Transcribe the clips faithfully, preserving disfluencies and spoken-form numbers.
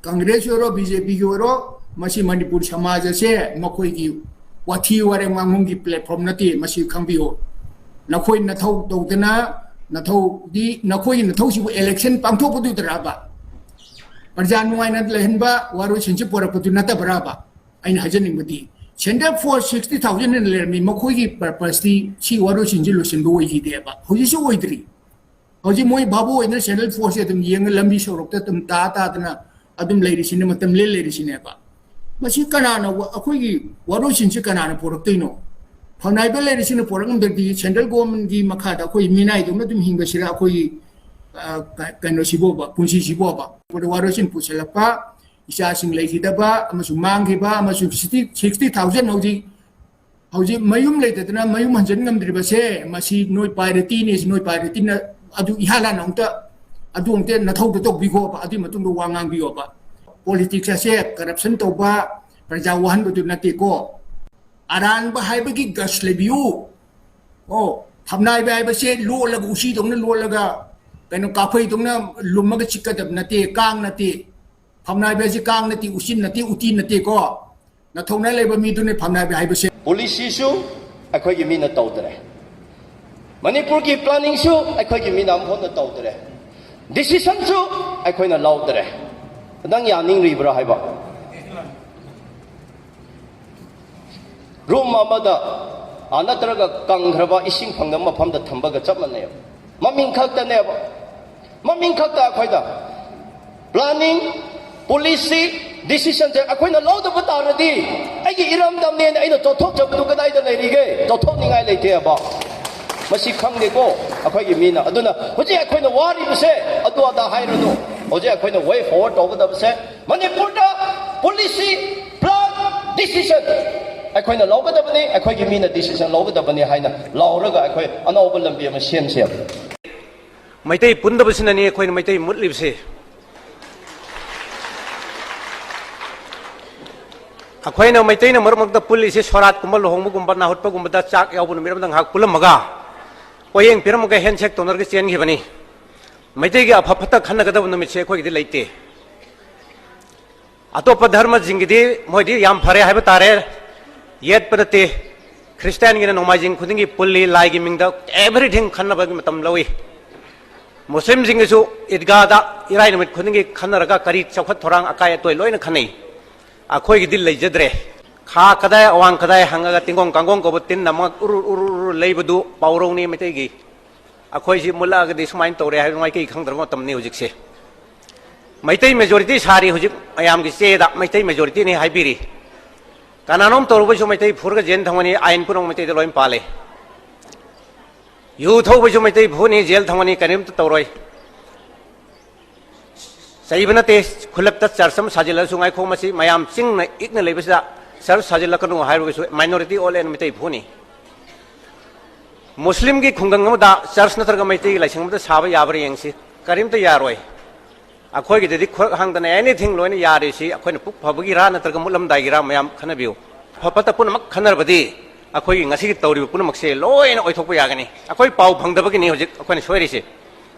ꯀꯪꯒ꯭ꯔꯦꯁꯀꯤ ꯑꯣꯏꯔꯣ, B J ꯄꯤꯒꯤ ꯑꯣꯏꯔꯣ, ꯃꯁꯤ ꯃꯅꯤꯄꯨꯔ ꯁꯃꯥꯖ ꯑꯁꯦ ꯃꯈꯣꯏꯒꯤ ꯋꯥꯊꯤ ꯋꯥꯔꯦꯡ ꯉꯥꯡꯐꯝꯒꯤ platform ꯅꯠꯇꯦ, ꯃꯁꯤ ꯈꯪꯕꯤꯌꯨ꯫ ꯅꯈꯣꯏ ꯅꯊꯧ ꯇꯧꯗꯅ, ꯅꯊꯧꯗꯤ, ꯅꯈꯣꯏꯒꯤ ꯅꯊꯧꯁꯤꯕꯨ election ꯄꯥꯡꯊꯣꯛꯄꯗꯨꯗꯔꯕ? ꯄ꯭ꯔꯖꯥ ꯅꯨꯡꯉꯥꯏꯅ ꯂꯩꯍꯟꯕ ꯋꯥꯔꯣꯏꯁꯤꯟꯁꯤ ꯄꯨꯔꯛꯄꯗꯨ ꯅꯠꯇꯕ꯭ꯔꯕ? ꯑꯩꯅ ꯍꯥꯏꯖꯅꯤꯡꯕꯗꯤ, central force sixty thousand ꯅ ꯂꯩꯔꯝꯃꯤ, ꯃꯈꯣꯏꯒꯤ purpose ꯇꯤ ꯁꯤ ꯋꯥꯔꯣꯏꯁꯤꯟꯁꯤ ꯂꯣꯏꯁꯤꯟꯕ ꯑꯣꯏꯈꯤꯗꯦꯕ, ꯍꯧꯖꯤꯛꯁꯨ ꯑꯣꯏꯗ꯭ꯔꯤ꯫ ꯍꯧꯖꯤꯛ ꯃꯣꯏ ꯚꯥꯕꯨ ꯑꯣꯏꯅ central force ꯁꯦ ꯑꯗꯨꯝ ꯌꯦꯡꯉ ꯂꯝꯕꯤ ꯁꯣꯔꯣꯛꯇ ꯑꯗꯨꯝ ꯇꯥ ꯇꯥꯗꯅ ꯑꯗꯨꯝ ꯂꯩꯔꯤꯁꯤꯅꯦ, ꯃꯇꯝ ꯂꯦꯟ ꯂꯩꯔꯤꯁꯤꯅꯦꯕ꯫ ꯃꯁꯤ ꯀꯅꯥꯅ ꯋꯥ-, ꯑꯩꯈꯣꯏꯒꯤ ꯋꯥꯔꯣꯏꯁꯤꯟꯁꯤ ꯀꯅꯥꯅ ꯄꯨꯔꯛꯇꯣꯏꯅꯣ? ꯐꯝꯅꯥꯏꯕ ꯂꯩꯔꯤꯁꯤꯅ ꯄꯨꯔꯛꯉꯝꯗ꯭ꯔꯗꯤ central government ꯀꯤ ꯃꯈꯥꯗ ꯑꯩꯈꯣꯏ ꯃꯤꯅꯥꯏꯗꯧꯅ ꯑꯗꯨꯝ ꯍꯤꯡꯕꯁꯤꯔ ꯑꯩꯈꯣꯏꯒꯤ, ꯑ, ꯀ-, ꯀꯩꯅꯣꯁꯤꯕꯣꯕ, ꯄꯨꯟꯁꯤꯁꯤꯕꯣꯕ? ꯋꯥꯔꯣꯏꯁꯤꯟ ꯄꯨꯁꯜꯂꯛꯄ, ꯏꯆꯥꯁꯤꯡ ꯂꯩꯈꯤꯗꯕ ꯑꯃꯁꯨꯡ ꯃꯥꯡꯈꯤꯕ ꯑꯃꯁꯨꯡ sixty, sixty thousand ꯍꯧꯖꯤꯛ, ꯍꯧꯖꯤꯛ ꯃꯌꯨꯝ ꯂꯩꯇꯗꯅ ꯃꯌꯨꯝ ꯍꯟꯖꯤꯟ ꯉꯝꯗ꯭ꯔꯤꯕꯁꯦ, ꯃꯁꯤ ꯅꯣꯏ priority ꯅꯤ, ꯅꯣꯏ priority ꯅ ꯑꯗꯨ ꯏꯍꯥꯟ ꯍꯥꯟꯅ ꯑꯃꯨꯛꯇ ꯑꯗꯨ ꯑꯃꯨꯛꯇ ꯅꯊꯧꯗ ꯇꯧꯕꯤꯈꯣꯕ, ꯑꯗꯨꯒꯤ ꯃꯇꯨꯡꯗ ꯋꯥ ꯉꯥꯡꯕꯤꯌꯣꯕ꯫ Politics ꯑꯁꯦ corruption ꯇꯧꯕ, ꯄ꯭ꯔꯖꯥ ꯋꯥꯍꯟꯕꯗꯨ ꯅꯠꯇꯦꯀꯣ꯫ ꯑꯔꯥꯟꯕ ꯍꯥꯏꯕꯒꯤ guts ꯂꯩꯕꯤꯌꯨ꯫ ꯑꯣ, ꯐꯝꯅꯥꯏꯕ ꯍꯥꯏꯕꯁꯦ ꯂꯣꯠꯂꯒ, ꯎꯆꯤꯗꯧꯅ ꯂꯣꯠꯂꯒ, ꯀꯩꯅꯣ, ꯀꯥꯐꯩꯗꯧꯅ ꯂꯨꯝꯃꯒ ꯆꯤꯛꯀꯗꯕ ꯅꯠꯇꯦ, ꯀꯥꯡ ꯅꯠꯇꯦ꯫ ꯐꯝꯅꯥꯏꯕ ꯍꯥꯏꯁꯦ ꯀꯥꯡ ꯅꯠꯇꯦ, ꯎꯆꯤ ꯅꯠꯇꯦ, ꯎꯇꯤ ꯅꯠꯇꯦꯀꯣ꯫ ꯅꯊꯧꯅꯥ ꯂꯩꯕ ꯃꯤꯗꯨꯅꯦ ꯐꯝꯅꯥꯏꯕ ꯍꯥꯏꯕꯁꯦ꯫ Policy ꯁꯨ ꯑꯩꯈꯣꯏꯒꯤ ꯃꯤꯅ ꯇꯧꯗ꯭ꯔꯦ꯫ ꯃꯅꯤꯄꯨꯔꯒꯤ planning ꯁꯨ ꯑꯩꯈꯣꯏꯒꯤ ꯃꯤꯅ ꯑꯃꯨꯛ ꯍꯟꯅ ꯇꯧꯗ꯭ꯔꯦ꯫ Decision ꯁꯨ ꯑꯩꯈꯣꯏꯅ ꯂꯧꯗ꯭ꯔꯦ꯫ ꯅꯪ ꯌꯥꯅꯤꯡꯔꯤꯕ꯭ꯔꯥ ꯍꯥꯏꯕ? Room ꯑꯃꯗ, ꯑꯥ, ꯅꯠꯇ꯭ꯔꯒ ꯀꯪꯈ꯭ꯔꯕ ꯏꯁꯤꯡ ꯐꯪꯗꯕ ꯃꯐꯝꯗ ꯊꯝꯕꯒ ꯆꯞ ꯃꯥꯟꯅꯩ꯫ ꯃꯃꯤꯡ ꯈꯛꯇꯅꯦꯕ꯫ ꯃꯃꯤꯡ ꯈꯛꯇ ꯑꯩꯈꯣꯏꯗ planning, policy, decision ꯁꯦ ꯑꯩꯈꯣꯏꯅ ꯂꯧꯗꯕ ꯇꯥꯔꯗꯤ, ꯑꯩꯒꯤ ꯏꯔꯝꯗꯝꯅꯦꯅ ꯑꯩꯅ ꯆꯥꯎꯊꯣꯛꯆꯕꯗꯨ ꯀꯗꯥꯏꯗ ꯂꯩꯔꯤꯒꯦ? ꯆꯥꯎꯊꯣꯛꯅꯤꯡꯉꯥꯏ ꯂꯩꯇꯦꯕ꯫ ꯃꯁꯤ ꯈꯪꯗꯦꯀꯣ ꯑꯩꯈꯣꯏꯒꯤ ꯃꯤꯅ꯫ ꯑꯗꯨꯅ ꯍꯧꯖꯤꯛ ꯑꯩꯈꯣꯏꯅ ꯋꯥꯔꯤꯕꯁꯦ ꯑꯗꯨ ꯑꯗꯥ ꯍꯥꯏꯔꯨꯅꯨ꯫ ꯍꯧꯖꯤꯛ ꯑꯩꯈꯣꯏꯅ way forward ꯇꯧꯒꯗꯕꯁꯦ ꯃꯅꯤꯄꯨꯔꯗ policy, plan, decision ꯑꯩꯈꯣꯏꯅ ꯂꯧꯒꯗꯕꯅꯤ, ꯑꯩꯈꯣꯏꯒꯤ ꯃꯤꯅ decision ꯂꯧꯒꯗꯕꯅꯤ ꯍꯥꯏꯅ ꯂꯥꯎꯔꯒ ꯑꯩꯈꯣꯏ ꯑꯅꯧꯕ ꯂꯝꯕꯤ ꯑꯃ ꯁꯦꯝꯁꯦꯕ꯫ ꯃꯩꯇꯩ ꯄꯨꯟꯗꯕꯁꯤꯅꯅꯤ ꯑꯩꯈꯣꯏꯅ ꯃꯩꯇꯩ ꯃꯨꯠꯂꯤꯕꯁꯦ꯫ ꯑꯩꯈꯣꯏꯅ ꯃꯩꯇꯩꯅ ꯃꯔꯛ ꯃꯔꯛꯇ ꯄꯨꯜꯂꯤꯁꯦ, ꯁꯣꯔꯥꯠꯀꯨꯝꯕ, ꯂꯨꯍꯣꯡꯕꯒꯨꯝꯕ, ꯅꯥꯍꯨꯠꯄꯒꯨꯝꯕꯗ ꯆꯥꯛ ꯌꯥꯎꯕ ꯅꯨꯃꯤꯠ ꯑꯃꯗ ꯉꯥꯏꯍꯥꯛ ꯄꯨꯜꯂꯝꯃꯒ, ꯄꯣꯌꯦꯡ ꯄꯤꯔꯝꯃꯒ handshake ꯇꯧꯅꯔꯒ ꯆꯦꯟꯈꯤꯕꯅꯤ꯫ ꯃꯩꯇꯩꯒꯤ ꯑꯐ ꯐꯠꯇ ꯈꯟꯅꯒꯗꯕ ꯅꯨꯃꯤꯠꯁꯦ ꯑꯩꯈꯣꯏꯒꯤꯗꯤ ꯂꯩꯇꯦ꯫ ꯑꯇꯣꯞꯄ ꯙꯔꯃꯁꯤꯡꯒꯤꯗꯤ ꯃꯣꯏꯗꯤ ꯌꯥꯝ ꯐꯔꯦ ꯍꯥꯏꯕ ꯇꯥꯔꯦ, ꯌꯦꯠꯄ ꯅꯠꯇꯦ꯫ ꯈ꯭ꯔꯤꯁꯇꯤꯌꯥꯟꯒꯤꯅ ꯅꯣꯡꯃꯥꯏꯖꯤꯡ ꯈꯨꯗꯤꯡꯒꯤ ꯄꯨꯜꯂꯤ, ꯂꯥꯏꯒꯤ ꯃꯤꯡꯗ everything ꯈꯟꯅꯕꯒꯤ ꯃꯇꯝ ꯂꯧꯏ꯫ ꯃꯨꯁꯂꯤꯝꯁꯤꯡꯒꯤꯁꯨ ꯏꯗꯒꯥꯗ ꯏꯔꯥꯏ ꯅꯨꯃꯤꯠ ꯈꯨꯗꯤꯡꯒꯤ ꯈꯟꯅꯔꯒ ꯀꯔꯤ ꯆꯥꯎꯈꯠ ꯊꯧꯔꯥꯡ ꯑꯀꯥꯏ ꯑꯇꯣꯏ ꯂꯣꯏꯅ ꯈꯟꯅꯩ꯫ ꯑꯩꯈꯣꯏꯒꯤꯗꯤ ꯂꯩꯖꯗ꯭ꯔꯦ꯫ ꯈꯥ ꯀꯗꯥꯏ, ꯑꯋꯥꯡ ꯀꯗꯥꯏ ꯍꯪꯉꯒ ꯇꯤꯡꯒꯣꯡ ꯀꯥꯡꯒꯣꯡ ꯀꯧꯕ ꯇꯤꯟ ꯑꯃ ꯎꯔꯨ ꯎꯔꯨ ꯎꯔꯨ ꯂꯩꯕꯗꯨ ꯄꯥꯎꯔꯧꯅꯤ ꯃꯩꯇꯩꯒꯤ꯫ ꯑꯩꯈꯣꯏꯁꯤ ꯃꯨꯠꯂꯛꯑꯒꯗꯤ ꯁꯨꯃꯥꯏꯅ ꯇꯧꯔꯦ ꯍꯥꯏꯕ ꯃꯥꯏꯀꯩ ꯈꯪꯗ꯭ꯔꯕ ꯃꯇꯝꯅꯤ ꯍꯧꯖꯤꯛꯁꯦ꯫ ꯃꯩꯇꯩ majority ꯁꯥꯔꯤ ꯍꯧꯖꯤꯛ ꯃꯌꯥꯝꯒꯤ ꯆꯦꯗ ꯃꯩꯇꯩ majorityꯅꯤ ꯍꯥꯏꯕꯤꯔꯤ꯫ ꯀꯅꯥꯅꯣꯝ ꯇꯧꯔꯨꯕꯁꯨ ꯃꯩꯇꯩ ꯐꯨꯔꯒ ꯖꯦꯜ ꯊꯝꯒꯅꯤ, ꯑꯥꯏꯟ ꯄꯨꯝꯅꯃꯛ ꯃꯩꯇꯩꯗ ꯂꯣꯏ ꯄꯥꯜꯂꯦ꯫ ꯌꯨ ꯊꯧꯕꯁꯨ ꯃꯩꯇꯩ ꯐꯨꯅꯤ, ꯖꯦꯜ ꯊꯝꯒꯅꯤ, ꯀꯔꯤꯝꯇ ꯇꯧꯔꯣꯏ꯫ ꯆꯩꯕ ꯅꯠꯇꯦ, ꯈꯨꯜꯂꯛꯇ church ꯑꯃ ꯁꯥꯖꯤꯜꯂꯁꯨ ꯉꯥꯏꯈꯣ, ꯃꯁꯤ ꯃꯌꯥꯝ ꯆꯤꯡꯅ ꯏꯛꯅ ꯂꯩꯕꯁꯤꯗ church ꯁꯥꯖꯤꯜꯂꯛꯀꯅꯨ ꯍꯥꯏꯔꯨꯕꯁꯨ minority all and Meitei ꯐꯨꯅꯤ꯫ ꯃꯨꯁꯂꯤꯝꯒꯤ ꯈꯨꯡꯒꯪ ꯑꯃꯗ church ꯅꯠꯇ꯭ꯔꯒ ꯃꯩꯇꯩꯒꯤ ꯂꯥꯏꯁꯪ ꯑꯃꯗ ꯁꯥꯕ ꯌꯥꯕ꯭ꯔꯥ ꯌꯦꯡꯁꯤ, ꯀꯔꯤꯝꯇ ꯌꯥꯔꯣꯏ꯫ ꯑꯩꯈꯣꯏꯒꯤꯗꯗꯤ ꯈꯨꯔꯛ ꯍꯥꯡꯗꯅ anything ꯂꯣꯏꯅ ꯌꯥꯔꯤꯁꯤ ꯑꯩꯈꯣꯏꯅ ꯄꯨꯛ ꯐꯕꯒꯤꯔꯥ ꯅꯠꯇ꯭ꯔꯒ ꯃꯨꯠꯂꯝꯗꯥꯏꯒꯤꯔꯥ ꯃꯌꯥꯝ ꯈꯟꯅꯕꯤꯌꯨ꯫ ꯐ ꯐꯠꯇ ꯄꯨꯝꯅꯃꯛ ꯈꯟꯅꯔꯕꯗꯤ ꯑꯩꯈꯣꯏꯒꯤ ꯉꯁꯤꯒꯤ ꯇꯧꯔꯤꯕ ꯄꯨꯝꯅꯃꯛꯁꯦ ꯂꯣꯏꯅ ꯑꯣꯏꯊꯣꯛꯄ ꯌꯥꯒꯅꯤ꯫ ꯑꯩꯈꯣꯏ ꯄꯥꯎ ꯐꯪꯗꯕꯒꯤꯅꯤ ꯍꯧꯖꯤꯛ ꯑꯩꯈꯣꯏꯅ ꯁꯣꯏꯔꯤꯁꯦ꯫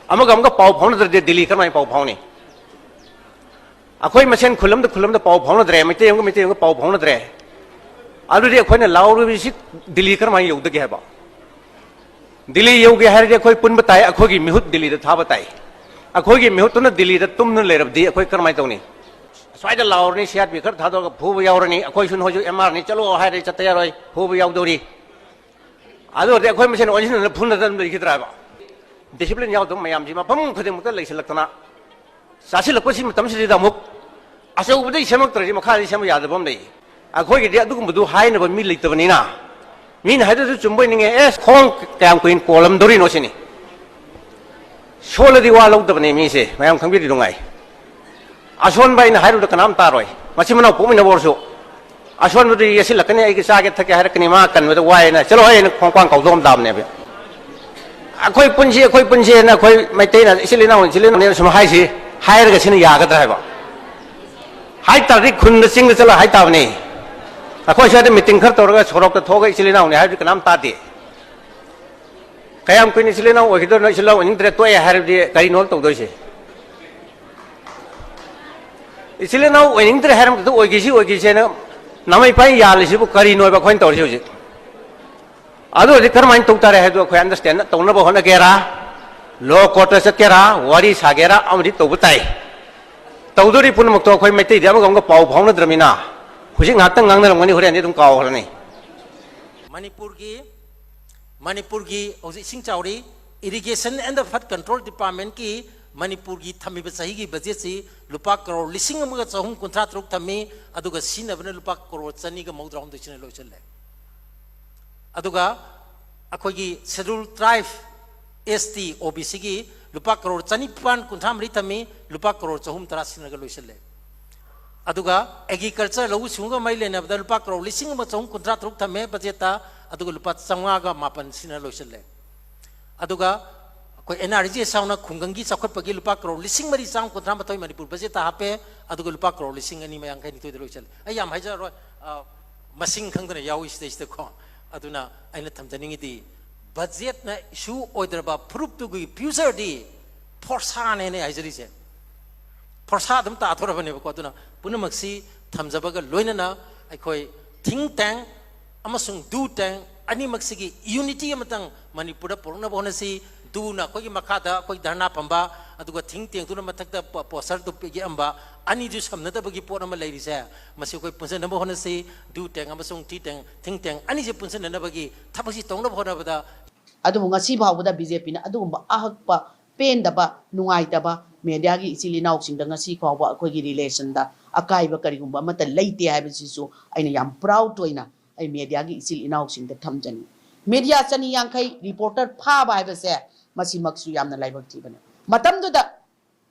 ꯑꯃꯒ ꯑꯃꯒ ꯄꯥꯎ ꯐꯥꯎꯅꯗ꯭ꯔꯗꯤ ꯗꯤꯜꯂꯤ ꯀꯔꯝꯍꯥꯏꯅ ꯄꯥꯎ ꯐꯥꯎꯅꯤ? ꯑꯩꯈꯣꯏ ꯃꯁꯦꯟ ꯈꯨꯜ ꯑꯃꯗ ꯈꯨꯜ ꯑꯃꯗ ꯄꯥꯎ ꯐꯥꯎꯅꯗ꯭ꯔꯦ, ꯃꯩꯇꯩ ꯑꯃꯒ ꯃꯩꯇꯩ ꯑꯃꯒ ꯄꯥꯎ ꯐꯥꯎꯅꯗ꯭ꯔꯦ꯫ ꯑꯗꯨꯗꯤ ꯑꯩꯈꯣꯏꯅ ꯂꯥꯎꯔꯤꯕꯁꯤ ꯗꯤꯜꯂꯤ ꯀꯔꯝꯍꯥꯏꯅ ꯌꯧꯗꯒꯦ ꯍꯥꯏꯕ? ꯗꯤꯜꯂꯤ ꯌꯧꯒꯦ ꯍꯥꯏꯔꯗꯤ ꯑꯩꯈꯣꯏ ꯄꯨꯟꯕ ꯇꯥꯏ, ꯑꯩꯈꯣꯏꯒꯤ ꯃꯤꯍꯨꯠ ꯗꯤꯜꯂꯤꯗ ꯊꯥꯕ ꯇꯥꯏ꯫ ꯑꯩꯈꯣꯏꯒꯤ ꯃꯤꯍꯨꯠꯇꯨꯅ ꯗꯤꯜꯂꯤꯗ ꯇꯨꯝꯗꯨꯅ ꯂꯩꯔꯕꯗꯤ ꯑꯩꯈꯣꯏ ꯀꯔꯝꯍꯥꯏꯅ ꯇꯧꯅꯤ? ꯑꯁ꯭ꯋꯥꯏꯗ ꯂꯥꯎꯔꯅꯤ, ꯁꯤ ꯑꯥꯔ ꯄꯤ ꯈꯔ ꯊꯥꯗꯣꯛꯑꯒ ꯐꯨꯕ ꯌꯥꯎꯔꯅꯤ, ꯑꯩꯈꯣꯏꯁꯨ ꯅꯈꯣꯏꯁꯨ ꯑꯦꯝ ꯑꯥꯔꯅꯤ, ꯆꯠꯂꯣ ꯍꯥꯏꯔꯗꯤ ꯆꯠꯇ ꯌꯥꯔꯣꯏ, ꯐꯨꯕ ꯌꯥꯎꯗꯧꯔꯤ꯫ ꯑꯗꯨ ꯑꯣꯏꯔꯗꯤ ꯑꯩꯈꯣꯏ ꯃꯁꯦꯟ ꯑꯣꯟꯁꯤꯟꯅꯅ ꯐꯨꯅꯗꯅ ꯂꯩꯈꯤꯗ꯭ꯔꯥ ꯍꯥꯏꯕ? Discipline ꯌꯥꯎꯗꯕ ꯃꯌꯥꯝꯁꯤ ꯃꯐꯝ ꯈꯨꯗꯤꯡꯃꯛꯇ ꯂꯩꯁꯤꯜꯂꯛꯇꯅ ꯆꯥꯁꯤꯜꯂꯛꯄꯁꯤ ꯃꯇꯝꯁꯤꯗ ꯑꯃꯨꯛ ꯑꯆꯧꯕꯗꯒꯤ ꯁꯦꯝꯃꯛꯇ꯭ꯔꯗꯤ ꯃꯈꯥꯗꯒꯤ ꯁꯦꯝꯕ ꯌꯥꯗꯕ ꯑꯃ ꯂꯩ꯫ ꯑꯩꯈꯣꯏꯒꯤꯗꯤ ꯑꯗꯨꯒꯨꯝꯕꯗꯨ ꯍꯥꯏꯅꯕ ꯃꯤ ꯂꯩꯇꯕꯅꯤꯅ, ꯃꯤꯅ ꯍꯥꯏꯗꯨꯁꯨ ꯆꯨꯝꯕꯣꯏ ꯅꯤꯡꯉꯦ, "ꯑꯦ, ꯈꯣꯡ ꯀꯌꯥꯝ ꯀꯨꯏꯅ ꯀꯣꯜꯂꯝꯗꯣꯔꯤꯅꯣ?" ꯁꯤꯅꯤ꯫ ꯁꯣꯜꯂꯗꯤ ꯋꯥ ꯂꯧꯗꯕꯅꯤ ꯃꯤꯁꯦ, ꯃꯌꯥꯝ ꯈꯪꯕꯤꯔꯤ ꯅꯨꯡꯉꯥꯏ꯫ ꯑꯁꯣꯟꯕ ꯑꯩꯅ ꯍꯥꯏꯔꯨꯕꯗ ꯀꯅꯥꯝ ꯇꯥꯔꯣꯏ, ꯃꯆꯤꯟ ꯃꯅꯥꯎ ꯄꯣꯛꯃꯤꯟꯅꯕ ꯑꯣꯏꯔꯁꯨ꯫ ꯑꯁꯣꯟꯕꯗꯨ ꯌꯦꯠꯁꯤꯜꯂꯛꯀꯅꯤ, "ꯑꯩꯒꯤ ꯆꯥꯒꯦ ꯊꯛꯀꯦ ꯍꯥꯏꯔꯛꯀꯅꯤ, ꯃꯥ ꯀꯟꯕꯗ ꯋꯥꯏꯅ ꯆꯠꯂꯣ ꯍꯥꯏꯅ ꯈꯣꯡꯄꯥꯡ ꯀꯥꯎꯊꯣꯛꯑꯝ ꯇꯥꯕꯅꯦꯕ꯫ ꯑꯩꯈꯣꯏ ꯄꯨꯟꯁꯤ, ꯑꯩꯈꯣꯏ ꯄꯨꯟꯁꯤꯅ ꯑꯩꯈꯣꯏ ꯃꯩꯇꯩꯅ ꯏꯆꯤꯜ ꯏꯅꯥꯎ, ꯏꯆꯤꯜ ꯏꯅꯥꯎꯅꯦ ꯁꯨꯝ ꯍꯥꯏꯁꯤ, ꯍꯥꯏꯔꯒ ꯁꯤꯅ ꯌꯥꯒꯗ꯭ꯔꯥ ꯍꯥꯏꯕ? ꯍꯥꯏ ꯇꯥꯔꯗꯤ ꯈꯨꯟꯗ ꯆꯤꯡꯗ ꯆꯠꯂ ꯍꯥꯏ ꯇꯥꯕꯅꯤ꯫ ꯑꯩꯈꯣꯏ ꯁ꯭ꯋꯥꯏꯗ meeting ꯈꯔ ꯇꯧꯔꯒ ꯁꯣꯔꯣꯛꯇ ꯊꯣꯛꯑꯒ ꯏꯆꯤꯜ ꯏꯅꯥꯎꯅꯦ ꯍꯥꯏꯕꯗꯤ ꯀꯅꯥꯝ ꯇꯥꯗꯦ꯫ ꯀꯌꯥꯝ ꯀꯨꯏꯅ ꯏꯆꯤꯜ ꯏꯅꯥꯎ ꯑꯣꯏꯈꯤꯗꯣꯏꯅꯣ? ꯏꯆꯤꯜ ꯏꯅꯥꯎ ꯑꯣꯏꯅꯤꯡꯗ꯭ꯔꯦ, ꯇꯣꯛꯑꯦ ꯍꯥꯏꯔꯕꯗꯤ ꯀꯔꯤꯅꯣ ꯇꯧꯗꯣꯏꯁꯦ? ꯏꯆꯤꯜ ꯏꯅꯥꯎ ꯑꯣꯏꯅꯤꯡꯗ꯭ꯔꯦ ꯍꯥꯏꯔꯝꯕꯗꯨ ꯑꯣꯏꯈꯤꯁꯤ ꯑꯣꯏꯈꯤꯁꯦꯅ ꯅꯃꯩ ꯄꯥꯏ ꯌꯥꯜꯂꯤꯁꯤꯕꯨ ꯀꯔꯤꯅꯣꯕ ꯑꯩꯈꯣꯏꯅ ꯇꯧꯔꯤꯁꯤ ꯍꯧꯖꯤꯛ? ꯑꯗꯨ ꯑꯣꯏꯔꯗꯤ ꯀꯔꯝꯍꯥꯏꯅ ꯇꯧ ꯇꯥꯔꯦ ꯍꯥꯏꯕꯗꯨ ꯑꯩꯈꯣꯏ ꯑꯟꯗꯔꯁꯇꯦꯟ ꯇꯧꯅꯕ ꯍꯣꯠꯅꯒꯦꯔꯥ, ꯂꯣ ꯀꯣꯔꯠꯇ ꯆꯠꯀꯦꯔꯥ, ꯋꯥꯔꯤ ꯁꯥꯒꯦꯔꯥ, ꯑꯃꯗꯤ ꯇꯧꯕ ꯇꯥꯏ꯫ ꯇꯧꯗꯣꯔꯤ ꯄꯨꯝꯅꯃꯛꯇꯣ ꯑꯩꯈꯣꯏ ꯃꯩꯇꯩꯗꯤ ꯑꯃꯒ ꯑꯃꯒ ꯄꯥꯎ ꯐꯥꯎꯅꯗ꯭ꯔꯃꯤꯅ ꯍꯧꯖꯤꯛ ꯉꯥꯏꯍꯥꯛꯇꯪ ꯉꯥꯡꯅꯔꯝꯒꯅꯤ, ꯍꯣꯔꯦꯟꯗꯤ ꯑꯗꯨꯝ ꯀꯥꯎꯈ꯭ꯔꯅꯤ꯫ ꯃꯅꯤꯄꯨꯔꯒꯤ ꯃꯅꯤꯄꯨꯔꯒꯤ ꯍꯧꯖꯤꯛ ꯏꯁꯤꯡ ꯆꯥꯎꯔꯤ, Irrigation and Flood Control Departmentꯀꯤ ꯃꯅꯤꯄꯨꯔꯒꯤ ꯊꯝꯃꯤꯕ ꯆꯍꯤꯒꯤ ꯕꯖꯦꯠꯁꯤ ꯂꯨꯄꯥ ꯀꯔꯣꯔ ꯂꯤꯁꯤꯡ ꯑꯃꯒ ꯆꯍꯨꯝ ꯀꯨꯟꯊ꯭ꯔꯥ ꯇꯔꯨꯛ ꯊꯝꯃꯤ, ꯑꯗꯨꯒ ꯁꯤꯖꯤꯟꯅꯕꯅ ꯂꯨꯄꯥ ꯀꯔꯣꯔ ꯆꯅꯤꯒ ꯃꯧꯗ꯭ꯔꯥ ꯍꯨꯝꯗꯣꯏ ꯁꯤꯅ ꯂꯣꯏꯁꯤꯜꯂꯦ꯫ ꯑꯗꯨꯒ ꯑꯩꯈꯣꯏꯒꯤ Scheduled Tribe, S T, O B Cꯒꯤ ꯂꯨꯄꯥ ꯀꯔꯣꯔ ꯆꯅꯤꯄꯥꯟ ꯀꯨꯟꯊ꯭ꯔꯥ ꯃꯔꯤ ꯊꯝꯃꯤ, ꯂꯨꯄꯥ ꯀꯔꯣꯔ ꯆꯍꯨꯝ ꯇꯔꯥ ꯁꯤꯖꯤꯟꯅꯔꯒ ꯂꯣꯏꯁꯤꯜꯂꯦ꯫ ꯑꯗꯨꯒ Agriculture, ꯂꯧꯎ ꯁꯤꯡꯎꯒ ꯃꯔꯤ ꯂꯩꯅꯕꯗ ꯂꯨꯄꯥ ꯀꯔꯣꯔ ꯂꯤꯁꯤꯡ ꯑꯃ ꯆꯍꯨꯝ ꯀꯨꯟꯊ꯭ꯔꯥ ꯇꯔꯨꯛ ꯊꯝꯃꯦ ꯕꯖꯦꯠꯇ, ꯑꯗꯨꯒ ꯂꯨꯄꯥ ꯆꯥꯝꯃꯉꯥꯒ ꯃꯥꯄꯟ ꯁꯤꯖꯤꯟꯅ ꯂꯣꯏꯁꯤꯜꯂꯦ꯫ ꯑꯗꯨꯒ ꯑꯩꯈꯣꯏ N R G S ꯌꯥꯎꯅ ꯈꯨꯡꯒꯪꯒꯤ ꯆꯥꯎꯈꯠꯄꯒꯤ ꯂꯨꯄꯥ ꯀꯔꯣꯔ ꯂꯤꯁꯤꯡ ꯃꯔꯤ ꯆꯥꯝꯃ ꯀꯨꯟꯊ꯭ꯔꯥ ꯃꯥꯊꯣꯏ ꯃꯅꯤꯄꯨꯔ ꯕꯖꯦꯠꯇ ꯍꯥꯞꯄꯦ, ꯑꯗꯨꯒ ꯂꯨꯄꯥ ꯀꯔꯣꯔ ꯂꯤꯁꯤꯡ ꯑꯅꯤ ꯌꯥꯡꯈꯩ ꯅꯤꯊꯣꯏꯗ ꯂꯣꯏꯁꯤꯜꯂꯦ꯫ ꯑꯩ ꯌꯥꯝ ꯍꯥꯏꯖꯔꯔꯣꯏ, ꯑ, ꯃꯁꯤꯡ ꯈꯪꯗꯅ ꯌꯥꯎꯏ ꯁꯤꯗꯩꯁꯤꯗꯀꯣ꯫ ꯑꯗꯨꯅ ꯑꯩꯅ ꯊꯝꯖꯅꯤꯡꯉꯤꯗꯤ, ꯕꯖꯦꯠꯅ issue ꯑꯣꯏꯗ꯭ꯔꯕ ꯐꯨꯔꯨꯞꯇꯨꯒꯤ futureꯗꯤ ꯐꯣꯔꯁꯥꯅꯦꯅ ꯑꯩ ꯍꯥꯏꯖꯔꯤꯁꯦ꯫ ꯐꯣꯔꯁꯥ ꯑꯗꯨꯝ ꯇꯥꯊꯣꯔꯕꯅꯦꯕꯀꯣ꯫ ꯑꯗꯨꯅ ꯄꯨꯝꯅꯃꯛꯁꯤ ꯊꯝꯖꯕꯒ ꯂꯣꯏꯅꯅ ꯑꯩꯈꯣꯏ think tank ꯑꯃꯁꯨꯡ do tank ꯑꯅꯤꯃꯛꯁꯤꯒꯤ unity ꯑꯃꯇꯪ ꯃꯅꯤꯄꯨꯔꯗ ꯄꯨꯔꯛꯅꯕ ꯍꯣꯠꯅꯁꯤ꯫ Doꯅ ꯑꯩꯈꯣꯏꯒꯤ ꯃꯈꯥꯗ ꯑꯩꯈꯣꯏ ꯙꯔꯅꯥ ꯐꯝꯕ, ꯑꯗꯨꯒ think tankꯗꯨꯅ ꯃꯊꯛꯇ ꯄꯣ-, posterꯗꯨ ꯌꯦꯛꯑꯝꯕ, ꯑꯅꯤꯗꯨ ꯁꯝꯅꯗꯕꯒꯤ ꯄꯣꯠ ꯑꯃ ꯂꯩꯔꯤꯁꯦ, ꯃꯁꯤ ꯑꯩꯈꯣꯏ ꯄꯨꯟꯁꯤꯟꯅꯕ ꯍꯣꯠꯅꯁꯤ꯫ Do tank ꯑꯃꯁꯨꯡ think tank, think tank ꯑꯅꯤꯁꯤ ꯄꯨꯟꯁꯤꯟꯅꯅꯕꯒꯤ ꯊꯕꯛꯁꯤ ꯇꯧꯅꯕ ꯍꯣꯠꯅꯕꯗ ꯑꯗꯨꯕꯨ ꯉꯁꯤ ꯐꯥꯎꯕꯗ B J Pꯅ ꯑꯗꯨꯒꯨꯝꯕ ꯑꯍꯛꯄ, ꯄꯦꯟꯗꯕ, ꯅꯨꯡꯉꯥꯏꯇꯕ mediaꯒꯤ ꯏꯆꯤꯜ ꯏꯅꯥꯎꯁꯤꯡꯗ ꯉꯁꯤ ꯐꯥꯎꯕ ꯑꯩꯈꯣꯏꯒꯤ relationꯗ ꯑꯀꯥꯏꯕ ꯀꯔꯤꯒꯨꯝꯕ ꯑꯃꯠꯇ ꯂꯩꯇꯦ ꯍꯥꯏꯕꯁꯤꯁꯨ ꯑꯩꯅ ꯌꯥꯝ proud ꯑꯣꯏꯅ ꯑꯩ mediaꯒꯤ ꯏꯆꯤꯜ ꯏꯅꯥꯎꯁꯤꯡꯗ ꯊꯝꯖꯅꯤꯡꯉꯤ꯫ Media ꯆꯅꯤ ꯌꯥꯡꯈꯩ reporter ꯐꯥꯕ ꯍꯥꯏꯕꯁꯦ ꯃꯁꯤꯃꯛꯁꯨ ꯌꯥꯝꯅ ꯂꯥꯏꯕꯛ ꯊꯤꯕꯅꯤ꯫ ꯃꯇꯝꯗꯨꯗ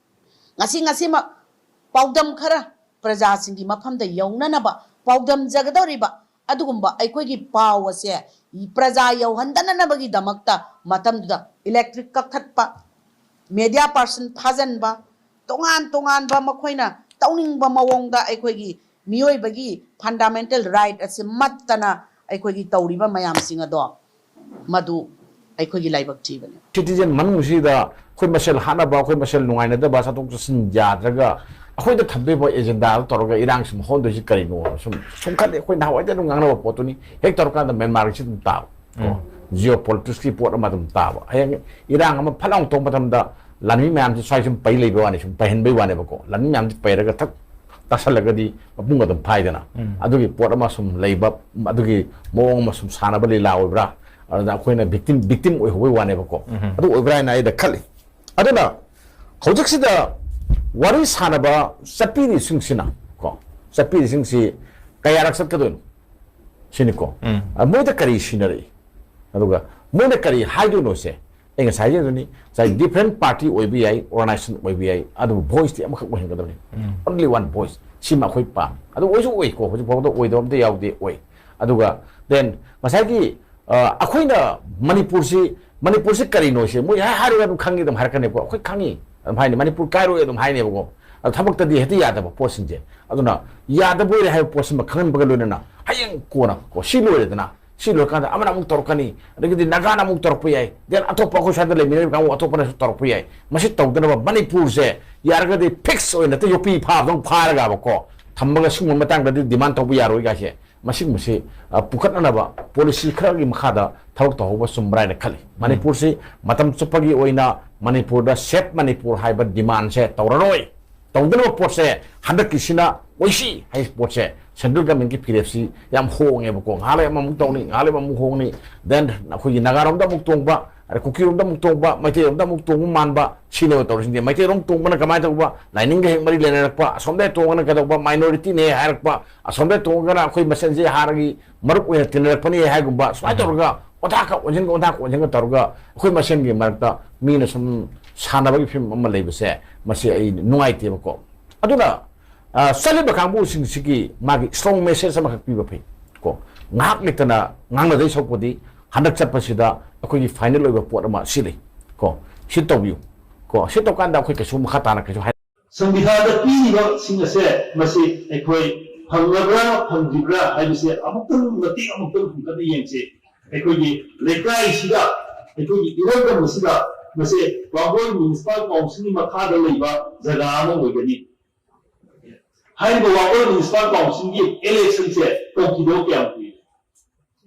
ꯉꯁꯤ ꯉꯁꯤꯃꯛ ꯄꯥꯎꯗꯝ ꯈꯔ ꯄ꯭ꯔꯖꯥꯁꯤꯡꯒꯤ ꯃꯐꯝꯗ ꯌꯧꯅꯅꯕ ꯄꯥꯎꯗꯝꯖꯒꯗꯧꯔꯤꯕ ꯑꯗꯨꯒꯨꯝꯕ ꯑꯩꯈꯣꯏꯒꯤ ꯄꯥꯎ ꯑꯁꯦ ꯄ꯭ꯔꯖꯥ ꯌꯧꯍꯟꯗꯅꯅꯕꯒꯤꯗꯃꯛꯇ ꯃꯇꯝꯗꯨꯗ electric ꯀꯛꯊꯠꯄ, media person ꯐꯥꯖꯤꯟꯕ, ꯇꯣꯉꯥꯟ ꯇꯣꯉꯥꯟꯕ ꯃꯈꯣꯏꯅ ꯇꯧꯅꯤꯡꯕ ꯃꯑꯣꯡꯗ ꯑꯩꯈꯣꯏꯒꯤ ꯃꯤꯑꯣꯏꯕꯒꯤ fundamental right ꯑꯁꯤ ꯃꯠꯇꯅ ꯑꯩꯈꯣꯏꯒꯤ ꯇꯧꯔꯤꯕ ꯃꯌꯥꯝꯁꯤꯡ ꯑꯗꯣ ꯃꯗꯨ ꯑꯩꯈꯣꯏꯒꯤ ꯂꯥꯏꯕꯛ ꯊꯤꯕꯅꯤ꯫ Citizen ꯃꯅꯨꯡꯁꯤꯗ ꯑꯩꯈꯣꯏ ꯃꯁꯦꯜ ꯍꯥꯠꯅꯕ, ꯑꯩꯈꯣꯏ ꯃꯁꯦꯜ ꯅꯨꯡꯉꯥꯏꯅꯗꯕ, ꯆꯠꯊꯣꯛ ꯆꯠꯁꯤꯟ ꯌꯥꯗ꯭ꯔꯒ ꯑꯩꯈꯣꯏꯗ ꯊꯝꯗꯣꯏꯕ ꯑꯦꯖꯦꯟꯗꯥꯗ ꯇꯧꯔꯒ ꯏꯔꯥꯡꯁꯤ ꯍꯧꯍꯟꯗꯣꯏꯁꯤ ꯀꯔꯤꯅꯣ ꯁꯨꯝ ꯁꯨꯝ ꯈꯜꯂꯤ꯫ ꯑꯩꯈꯣꯏ ꯅꯍꯥꯟꯋꯥꯏꯗ ꯑꯗꯨꯝ ꯉꯥꯡꯅꯕ ꯄꯣꯠꯇꯨꯅꯤ꯫ ꯍꯦꯛ ꯇꯧꯔꯀꯥꯟꯗ ꯃ꯭ꯌꯥꯟꯃꯥꯔꯒꯤꯁꯤ ꯑꯗꯨꯝ ꯇꯥꯕ꯫ ꯀꯣ, ꯖꯤꯑꯣ ꯄꯣꯂꯤꯇꯤꯛꯁꯀꯤ ꯄꯣꯠ ꯑꯃ ꯑꯗꯨꯝ ꯇꯥꯕ꯫ ꯍꯌꯦꯡ ꯏꯔꯥꯡ ꯑꯃ ꯐꯠ ꯂꯥꯎꯅ ꯇꯧꯕ ꯃꯇꯝꯗ ꯂꯥꯟꯃꯤ ꯃꯌꯥꯝꯁꯤ ꯁ꯭ꯋꯥꯏ ꯁꯨꯝ ꯄꯩ ꯂꯩꯕ ꯋꯥꯅꯤ, ꯁꯨꯝ ꯄꯩꯍꯟꯕꯩ ꯋꯥꯅꯦꯕꯀꯣ꯫ ꯂꯥꯟꯃꯤ ꯃꯌꯥꯝꯁꯤ ꯄꯩꯔꯒ ꯊꯛ ꯇꯥꯁꯜꯂꯒꯗꯤ ꯃꯄꯨꯡ ꯑꯗꯨꯝ ꯐꯥꯏꯗꯅ꯫ ꯑꯗꯨꯒꯤ ꯄꯣꯠ ꯑꯃ ꯁꯨꯝ ꯂꯩꯕ, ꯑꯗꯨꯒꯤ ꯃꯑꯣꯡ ꯑꯃ ꯁꯨꯝ ꯁꯥꯟꯅꯕ ꯂꯤꯂꯥ ꯑꯣꯏꯕ꯭ꯔꯥ? ꯑꯗꯨꯅ ꯑꯩꯈꯣꯏꯅ ꯚꯤꯛꯇꯤꯝ, ꯚꯤꯛꯇꯤꯝ ꯑꯣꯏꯍꯧꯕꯩ ꯋꯥꯅꯦꯕꯀꯣ꯫ ꯑꯗꯨ ꯑꯣꯏꯕ꯭ꯔꯥ ꯍꯥꯏꯅ ꯑꯩꯗ ꯈꯜꯂꯤ꯫ ꯑꯗꯨꯅ ꯍꯧꯖꯤꯛꯁꯤꯗ ꯋꯥꯔꯤ ꯁꯥꯟꯅꯕ ꯆꯠꯄꯤꯔꯤꯁꯤꯡꯁꯤꯅ, ꯀꯣ, ꯆꯠꯄꯤꯔꯤꯁꯤꯡꯁꯤ ꯀꯌꯥꯔꯛ ꯆꯠꯀꯗꯣꯏꯅꯣ? ꯁꯤꯅꯤꯀꯣ꯫ ꯎꯝ꯫ ꯑ, ꯃꯣꯏꯗ ꯀꯔꯤ ꯁꯤꯟꯅꯔꯛꯏ? ꯑꯗꯨꯒ ꯃꯣꯏꯅ ꯀꯔꯤ ꯍꯥꯏꯗꯣꯏꯅꯣꯁꯦ ꯑꯩ ꯉꯁꯥꯏ ꯍꯥꯏꯖꯗꯨꯅꯤ꯫ ꯉꯁꯥꯏ ꯗꯤꯐ꯭ꯔꯦꯟ ꯄꯥꯔꯇꯤ ꯑꯣꯏꯕ ꯌꯥꯏ, ꯑꯣꯔꯒꯅꯥꯏꯖꯦꯁꯟ ꯑꯣꯏꯕ ꯌꯥꯏ, ꯑꯗꯨꯕꯨ ꯚꯣꯏꯁꯇꯤ ꯑꯃꯈꯛ ꯑꯣꯏꯍꯟꯒꯗꯕꯅꯤ꯫ ꯎꯝ꯫ Only one voice꯫ ꯁꯤꯃ ꯑꯩꯈꯣꯏ ꯄꯥꯝꯃꯤ꯫ ꯑꯗꯨ ꯑꯣꯏꯁꯨ ꯑꯣꯏꯀꯣ, ꯍꯧꯖꯤꯛ ꯐꯥꯎꯕꯗ ꯑꯣꯏꯗꯕ ꯑꯝꯇ ꯌꯥꯎꯗꯦ, ꯑꯣꯏ꯫ ꯑꯗꯨꯒ then ꯉꯁꯥꯏꯒꯤ, ꯑ, ꯑꯩꯈꯣꯏꯅ ꯃꯅꯤꯄꯨꯔꯁꯤ, ꯃꯅꯤꯄꯨꯔꯁꯤ ꯀꯔꯤꯅꯣꯁꯦ ꯃꯣꯏ ꯍꯥꯏ-, ꯍꯥꯏꯔꯒ ꯑꯗꯨꯝ ꯈꯪꯉꯤ, ꯑꯗꯨꯝ ꯍꯥꯏꯔꯛꯀꯅꯤꯀꯣ꯫ ꯑꯩꯈꯣꯏ ꯈꯪꯉꯤ ꯑꯗꯨꯝ ꯍꯥꯏꯅꯤ, "ꯃꯅꯤꯄꯨꯔ ꯀꯥꯏꯔꯣꯏ" ꯑꯗꯨꯝ ꯍꯥꯏꯅꯦꯕꯀꯣ꯫ ꯑꯗꯣ ꯊꯕꯛꯇꯗꯤ ꯍꯦꯛꯇ ꯌꯥꯗꯕ ꯄꯣꯠꯁꯤꯡꯁꯦ꯫ ꯑꯗꯨꯅ ꯌꯥꯗꯕ ꯑꯣꯏꯔꯦ ꯍꯥꯏꯕ ꯄꯣꯠꯁꯤꯃ ꯈꯪꯍꯟꯕꯒ ꯂꯣꯏꯅꯅ ꯍꯌꯦꯡ ꯀꯣꯟꯅ ꯀꯣ, ꯁꯤ ꯂꯣꯏꯔꯦꯗꯅ, ꯁꯤ ꯂꯣꯏꯔꯀꯥꯟꯗ ꯑꯃꯅ ꯑꯃꯨꯛ ꯇꯧꯔꯛꯀꯅꯤ, ꯑꯗꯒꯤꯗꯤ ꯅꯥꯒꯥꯅ ꯑꯃꯨꯛ ꯇꯧꯔꯛꯄ ꯌꯥꯏ, then ꯑꯇꯣꯞꯄ ꯑꯩꯈꯣꯏ ꯁ꯭ꯋꯥꯏꯗ ꯂꯩꯃꯤꯟꯅꯔꯤꯕ ꯀꯥꯡꯕꯨ ꯑꯇꯣꯞꯄꯅꯁꯨ ꯇꯧꯔꯛꯄ ꯌꯥꯏ꯫ ꯃꯁꯤ ꯇꯧꯗꯅꯕ ꯃꯅꯤꯄꯨꯔꯁꯦ ꯌꯥꯔꯒꯗꯤ ꯐꯤꯛꯁ ꯑꯣꯏꯅ ꯍꯦꯛꯇ ꯌꯣꯠꯄꯤ ꯐꯥꯕꯗꯧ ꯐꯥꯔꯒꯕꯀꯣ, ꯊꯝꯃꯒ ꯁꯤꯒꯨꯝꯕ ꯃꯇꯥꯡꯗꯗꯤ ꯗꯤꯃꯥꯟ ꯇꯧꯕ ꯌꯥꯔꯣꯏ ꯀꯥꯏꯁꯦ, ꯃꯁꯤꯒꯨꯝꯕꯁꯤ, ꯑ, ꯄꯨꯈꯠꯅꯅꯕ ꯄꯣꯂꯤꯁꯤ ꯈꯔꯒꯤ ꯃꯈꯥꯗ ꯊꯕꯛ ꯇꯧꯍꯧꯕ ꯆꯨꯝꯕ꯭ꯔꯥ ꯍꯥꯏꯅ ꯈꯜꯂꯤ꯫ ꯃꯅꯤꯄꯨꯔꯁꯤ ꯃꯇꯝ ꯆꯨꯞꯄꯒꯤ ꯑꯣꯏꯅ ꯃꯅꯤꯄꯨꯔꯗ "Save Manipur" ꯍꯥꯏꯕ ꯗꯤꯃꯥꯟꯁꯦ ꯇꯧꯔꯔꯣꯏ꯫ ꯇꯧꯗꯅꯕ ꯄꯣꯠꯁꯦ ꯍꯟꯗꯛꯀꯤꯁꯤꯅ ꯑꯣꯏꯁꯤ ꯍꯥꯏꯕ ꯄꯣꯠꯁꯦ ꯁꯦꯟꯇ꯭ꯔꯦꯜ ꯒꯃꯦꯟꯒꯤ ꯐꯤꯔꯦꯞꯁꯤ ꯌꯥꯝ ꯍꯣꯡꯉꯦꯕꯀꯣ꯫ ꯉꯥꯏꯍꯥꯛ ꯂꯩ ꯑꯃꯃꯨꯛ ꯇꯧꯅꯤ, ꯉꯥꯏꯍꯥꯛ ꯂꯩ ꯑꯃꯃꯨꯛ ꯍꯣꯡꯅꯤ, then ꯑꯩꯈꯣꯏꯒꯤ ꯅꯥꯒꯥꯔꯣꯝꯗ ꯑꯃꯨꯛ ꯇꯣꯡꯕ, ꯑꯗꯩ ꯀꯨꯀꯤꯔꯣꯝꯗ ꯑꯃꯨꯛ ꯇꯣꯡꯕ, ꯃꯩꯇꯩꯔꯣꯝꯗ ꯑꯃꯨꯛ ꯇꯣꯡꯕ ꯃꯥꯟꯕ, ꯁꯤꯅꯦꯕ ꯇꯧꯔꯤꯁꯤꯡꯁꯦ꯫ ꯃꯩꯇꯩꯔꯣꯝ ꯇꯣꯡꯕꯅ ꯀꯃꯥꯏꯅ ꯇꯧꯕ? ꯂꯥꯏꯅꯤꯡꯒ ꯍꯦꯛ ꯃꯔꯤ ꯂꯩꯅꯔꯛꯄ, ꯑꯁꯣꯝꯗ ꯇꯣꯡꯉꯒꯅ ꯀꯩꯗꯧꯕ? ꯃꯥꯏꯅꯣꯔꯤꯇꯤꯅꯦ ꯍꯥꯏꯔꯛꯄ, ꯑꯁꯣꯝꯗ ꯇꯣꯡꯉꯒꯅ ꯑꯩꯈꯣꯏ ꯃꯁꯦꯟꯁꯦ ꯍꯥꯟꯅꯒꯤ ꯃꯔꯨꯞ ꯑꯣꯏꯅ ꯇꯤꯟꯅꯔꯛꯄꯅꯤ ꯍꯥꯏꯒꯨꯝꯕ, ꯁꯨꯃꯥꯏꯅ ꯎꯝ꯫ ꯇꯧꯔꯒ ꯑꯣꯟꯊꯥꯛꯀ ꯑꯣꯟꯁꯤꯟꯒ, ꯑꯣꯟꯊꯥꯛꯀ ꯑꯣꯟꯁꯤꯟꯒ ꯇꯧꯔꯒ ꯑꯩꯈꯣꯏ ꯃꯁꯦꯟꯒꯤ ꯃꯔꯛꯇ ꯃꯤꯅ ꯁꯨꯝ ꯁꯥꯟꯅꯕꯒꯤ ꯐꯤꯕꯝ ꯑꯃ ꯂꯩꯕꯁꯦ, ꯃꯁꯤ ꯑꯩ ꯅꯨꯡꯉꯥꯏꯇꯦꯕꯀꯣ꯫ ꯑꯗꯨꯅ, ꯑ, ꯆꯠꯂꯤꯕ ꯀꯥꯡꯕꯨꯁꯤꯡꯁꯤꯒꯤ ꯃꯥꯒꯤ strong message ꯑꯃꯈꯛ ꯄꯤꯕ ꯐꯩ ꯀꯣ꯫ ꯉꯥꯏꯍꯥꯛ ꯂꯩꯇꯅ ꯉꯥꯡꯅꯗꯣꯏ ꯁꯔꯨꯛꯄꯨꯗꯤ ꯍꯟꯗꯛ ꯆꯠꯄꯁꯤꯗ ꯑꯩꯈꯣꯏꯒꯤ final ꯑꯣꯏꯕ ꯄꯣꯠ ꯑꯃ ꯁꯤ ꯂꯩ ꯀꯣ꯫ ꯁꯤ ꯇꯧꯕꯤꯌꯨ ꯀꯣ꯫ ꯁꯤ ꯇꯧꯀꯥꯟꯗ ꯑꯩꯈꯣꯏ ꯀꯩꯁꯨ ꯃꯈꯥ ꯇꯥꯅ ꯀꯩꯁꯨ ꯍꯥꯏ- ꯁꯪꯕꯤꯙꯥꯟꯗ ꯄꯤꯔꯤꯕꯁꯤꯡ ꯑꯁꯦ ꯃꯁꯤ ꯑꯩꯈꯣꯏ ꯐꯪꯂꯕ꯭ꯔꯥ ꯐꯪꯗ꯭ꯔꯤꯕ꯭ꯔꯥ ꯍꯥꯏꯕꯁꯦ ꯑꯃꯨꯛꯇꯪ ꯃꯇꯦꯛ ꯑꯃꯨꯛꯇꯪ ꯄꯨꯈꯠꯅ ꯌꯦꯡꯁꯤ꯫ ꯑꯩꯈꯣꯏꯒꯤ ꯂꯩꯀꯥꯏꯁꯤꯗ, ꯑꯩꯈꯣꯏꯒꯤ ꯏꯔꯝꯗꯝ ꯑꯁꯤꯗ ꯃꯁꯤ ꯋꯥꯡꯒꯣꯏ ꯃ꯭ꯌꯨꯅꯤꯁꯤꯄꯥꯜ ꯀꯥꯎꯟꯁꯤꯜꯒꯤ ꯃꯈꯥꯗ ꯂꯩꯕ ꯖꯒꯥ ꯑꯃ ꯑꯣꯏꯒꯅꯤ꯫ ꯍꯥꯏꯔꯤꯕ ꯋꯥꯡꯒꯣꯏ ꯃ꯭ꯌꯨꯅꯤꯁꯤꯄꯥꯜ ꯀꯥꯎꯟꯁꯤꯜꯒꯤ ꯏꯂꯦꯛꯁꯟꯁꯦ ꯇꯧꯈꯤꯗꯕ ꯀꯌꯥꯝ ꯀꯨꯏꯔꯦ?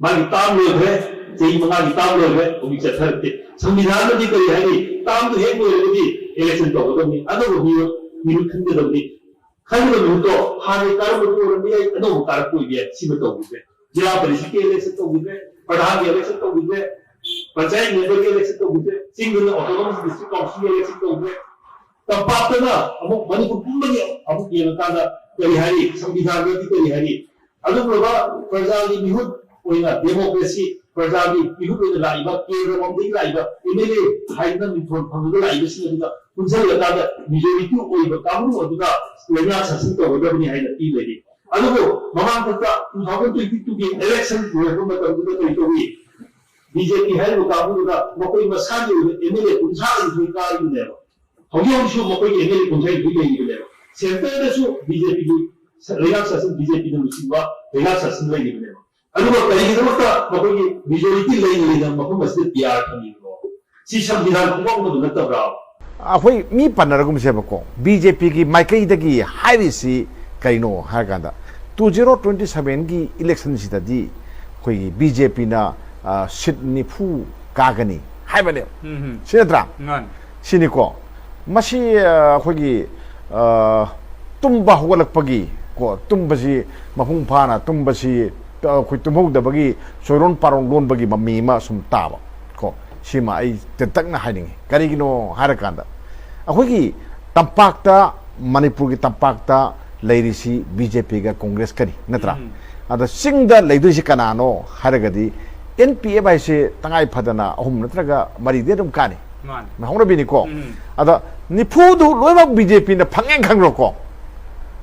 ꯃꯥꯒꯤ ꯇꯥꯝ ꯂꯣꯏꯈ꯭ꯔꯦ, ꯆꯍꯤ ꯃꯉꯥꯒꯤ ꯇꯥꯝ ꯂꯣꯏꯈ꯭ꯔꯦ, ꯍꯧꯖꯤꯛ ꯆꯠꯊꯔꯛꯇꯦ꯫ ꯁꯪꯕꯤꯙꯥꯟꯗꯗꯤ ꯀꯔꯤ ꯍꯥꯏꯔꯤ? ꯇꯥꯝꯗꯨ ꯍꯦꯛ ꯂꯣꯏꯔꯒꯗꯤ ꯏꯂꯦꯛꯁꯟ ꯇꯧꯒꯗꯕꯅꯤ, ꯑꯅꯧꯕ ꯃꯤꯍꯨꯠ ꯃꯤꯍꯨꯠ ꯈꯟꯒꯗꯕꯅꯤ꯫ ꯈꯟꯒꯗꯕ ꯃꯤꯍꯨꯠꯇꯣ ꯍꯥꯟꯅ ꯀꯥꯔꯝꯕꯗꯨ ꯑꯣꯏꯔꯝꯕ ꯌꯥꯏ, ꯑꯅꯧꯕ ꯀꯥꯔꯛꯄ ꯑꯣꯏꯕ ꯌꯥꯏ, ꯁꯤꯃ ꯇꯧꯈꯤꯗ꯭ꯔꯦ꯫ ꯖꯤꯂꯥ ꯄꯔꯤꯁꯠꯀꯤ ꯏꯂꯦꯛꯁꯟ ꯇꯧꯈꯤꯗ꯭ꯔꯦ, ꯄ꯭ꯔꯙꯥꯟꯒꯤ ꯏꯂꯦꯛꯁꯟ ꯇꯧꯈꯤꯗ꯭ꯔꯦ, ꯄꯟꯆꯥꯌꯠ ꯃꯦꯝꯕꯔꯒꯤ ꯏꯂꯦꯛꯁꯟ ꯇꯧꯈꯤꯗ꯭ꯔꯦ, ꯆꯤꯡꯗꯅ ꯑꯣꯇꯣꯅꯣꯃꯁ ꯗꯤꯁꯇ꯭ꯔꯤꯛ ꯀꯥꯎꯟꯁꯤꯜꯒꯤ ꯏꯂꯦꯛꯁꯟ ꯇꯧꯈꯤꯗ꯭ꯔꯦ꯫ ꯇꯝꯄꯥꯛꯇꯅ ꯑꯃꯨꯛ ꯃꯅꯤꯄꯨꯔ ꯄꯨꯝꯕꯒꯤ ꯑꯃꯨꯛ ꯌꯦꯡꯉꯀꯥꯟꯗ ꯀꯔꯤ ꯍꯥꯏꯔꯤ, ꯁꯪꯕꯤꯙꯥꯟꯗꯗꯤ ꯀꯔꯤ ꯍꯥꯏꯔꯤ? ꯑꯗꯨꯒꯨꯝꯂꯕ ꯄ꯭ꯔꯖꯥꯒꯤ ꯃꯤꯍꯨꯠ ꯑꯣꯏꯅ, ꯗꯦꯃꯣꯀ꯭ꯔꯦꯁꯤ, ꯄ꯭ꯔꯖꯥꯒꯤ ꯃꯤꯍꯨꯠ ꯑꯣꯏꯅ ꯂꯥꯛꯏꯕ, ꯀꯦꯟꯗ꯭ꯔ ꯂꯣꯝꯗꯒꯤ ꯂꯥꯛꯏꯕ ꯑꯦꯝ ꯑꯦꯜ ꯑꯦ ꯍꯥꯏꯗꯅ ꯃꯤꯡꯊꯣꯟ ꯐꯪꯉꯒ ꯂꯥꯛꯏꯕꯁꯤꯡ ꯑꯗꯨꯗ ꯄꯨꯟꯁꯤꯜꯂꯀꯥꯟꯗ ꯃꯦꯖꯣꯔꯤꯇꯤ ꯑꯣꯏꯕ ꯀꯥꯡꯕꯨ ꯑꯗꯨꯅ ꯂꯩꯉꯥꯛ ꯁꯥꯁꯟ ꯇꯧꯒꯗꯕꯅꯤ ꯍꯥꯏꯅ ꯄꯤ ꯂꯩꯔꯤ꯫ ꯑꯗꯨꯕꯨ ꯃꯃꯥꯡ ꯊꯛꯇ two thousand twenty two ꯒꯤ ꯏꯂꯦꯛꯁꯟ ꯂꯣꯏꯔꯛꯄ ꯃꯇꯝꯗꯨꯗ ꯀꯔꯤ ꯇꯧꯏ? ꯕꯤ ꯖꯦ ꯄꯤ ꯍꯥꯏꯔꯤꯕ ꯀꯥꯡꯕꯨꯗꯨꯅ ꯃꯈꯣꯏ ꯃꯁꯥꯒꯤ ꯑꯣꯏꯕ ꯑꯦꯝ ꯑꯦꯜ ꯑꯦ ꯀꯨꯟꯊ꯭ꯔꯥ ꯅꯤꯊꯣꯏ ꯀꯥꯔꯤꯕꯅꯦꯕ꯫ ꯍꯧꯖꯤꯛ ꯍꯧꯖꯤꯛꯁꯨ ꯃꯈꯣꯏꯒꯤ ꯑꯦꯝ ꯑꯦꯜ ꯑꯦ ꯀꯨꯟꯊ꯭ꯔꯥ ꯅꯤꯊꯣꯏ ꯂꯩꯔꯤꯕꯅꯦꯕ꯫ ꯁꯦꯟꯇꯔꯗꯁꯨ ꯕꯤ ꯖꯦ ꯄꯤꯒꯤ ꯂꯩꯉꯥꯛ ꯁꯥꯁꯟ, ꯕꯤ ꯖꯦ ꯄꯤꯅ ꯂꯨꯆꯤꯡꯕ ꯂꯩꯉꯥꯛ ꯁꯥꯁꯟ ꯂꯩꯔꯤꯕꯅꯦꯕ꯫ ꯑꯗꯨꯒ ꯀꯔꯤꯒꯤꯗꯃꯛꯇ ꯃꯈꯣꯏꯒꯤ ꯃꯦꯖꯣꯔꯤꯇꯤ ꯂꯩꯅ ꯂꯩꯅ ꯃꯐꯝ ꯑꯁꯤꯗ ꯄꯤ ꯑꯥꯔ ꯐꯪꯉꯤꯕꯅꯣ? ꯁꯤ ꯁꯪꯕꯤꯙꯥꯟ ꯈꯣꯡꯐꯝꯗꯨ ꯅꯠꯇꯕ꯭ꯔꯥ? ꯑꯩꯈꯣꯏ ꯃꯤ ꯄꯟꯅꯔꯒꯨꯝꯁꯦꯕꯀꯣ, ꯕꯤ ꯖꯦ ꯄꯤꯒꯤ ꯃꯥꯏꯀꯩꯗꯒꯤ ꯍꯥꯏꯔꯤꯁꯤ ꯀꯔꯤꯅꯣ ꯍꯥꯏꯔꯀꯥꯟꯗ, two zero twenty seven ꯒꯤ ꯏꯂꯦꯛꯁꯟꯁꯤꯗꯗꯤ ꯑꯩꯈꯣꯏꯒꯤ ꯕꯤ ꯖꯦ ꯄꯤꯅ, ꯑ, ꯁꯤꯠ ꯅꯤꯐꯨ ꯀꯥꯒꯅꯤ ꯍꯥꯏꯕꯅꯦꯕ꯫ ꯎꯝ, ꯎꯝ꯫ ꯁꯤ ꯅꯠꯇ꯭ꯔꯥ? ꯃꯥꯅꯤ꯫ ꯁꯤꯅꯤꯀꯣ꯫ ꯃꯁꯤ, ꯑ, ꯑꯩꯈꯣꯏꯒꯤ, ꯑ, ꯇꯨꯝꯕ ꯍꯧꯒꯠꯂꯛꯄꯒꯤ ꯀꯣ, ꯇꯨꯝꯕꯁꯤ ꯃꯄꯨꯡ ꯐꯥꯅ ꯇꯨꯝꯕꯁꯤ, ꯑ, ꯑꯩꯈꯣꯏ ꯇꯨꯝꯍꯧꯗꯕꯒꯤ ꯆꯣꯏꯔꯣꯟ ꯄꯥꯔꯣꯟ ꯂꯣꯟꯕꯒꯤ ꯃꯃꯤ ꯑꯃ ꯁꯨꯝ ꯇꯥꯕ ꯀꯣ꯫ ꯁꯤꯃ ꯑꯩ ꯇꯦꯟꯇꯛꯅ ꯍꯥꯏꯅꯤꯡꯉꯤ꯫ ꯀꯔꯤꯒꯤꯅꯣ ꯍꯥꯏꯔꯀꯥꯟꯗ, ꯑꯩꯈꯣꯏꯒꯤ ꯇꯝꯄꯥꯛꯇ, ꯃꯅꯤꯄꯨꯔꯒꯤ ꯇꯝꯄꯥꯛꯇ ꯂꯩꯔꯤꯁꯤ ꯕꯤ ꯖꯦ ꯄꯤꯒ ꯀꯣꯡꯒ꯭ꯔꯦꯁꯀꯅꯤ, ꯅꯠꯇ꯭ꯔꯥ? ꯎꯝ꯫ ꯑꯗ ꯆꯤꯡꯗ ꯂꯩꯗꯣꯏꯁꯤ ꯀꯅꯥꯅꯣ ꯍꯥꯏꯔꯒꯗꯤ, ꯑꯦꯟ ꯄꯤ ꯑꯦꯐ ꯍꯥꯏꯁꯦ ꯇꯉꯥꯏ ꯐꯗꯅ ꯑꯍꯨꯝ ꯅꯠꯇ꯭ꯔꯒ ꯃꯔꯤꯗꯤ ꯑꯗꯨꯝ ꯀꯥꯅꯤ꯫ ꯃꯥꯅꯤ꯫ ꯍꯧꯅꯕꯤꯅꯤꯀꯣ꯫ ꯎꯝ꯫ ꯑꯗ ꯅꯤꯐꯨꯗꯨ ꯂꯣꯏꯅꯃꯛ ꯕꯤ ꯖꯦ ꯄꯤꯅ ꯐꯪꯉꯦꯅ ꯈꯪꯈ꯭ꯔꯣꯀꯣ꯫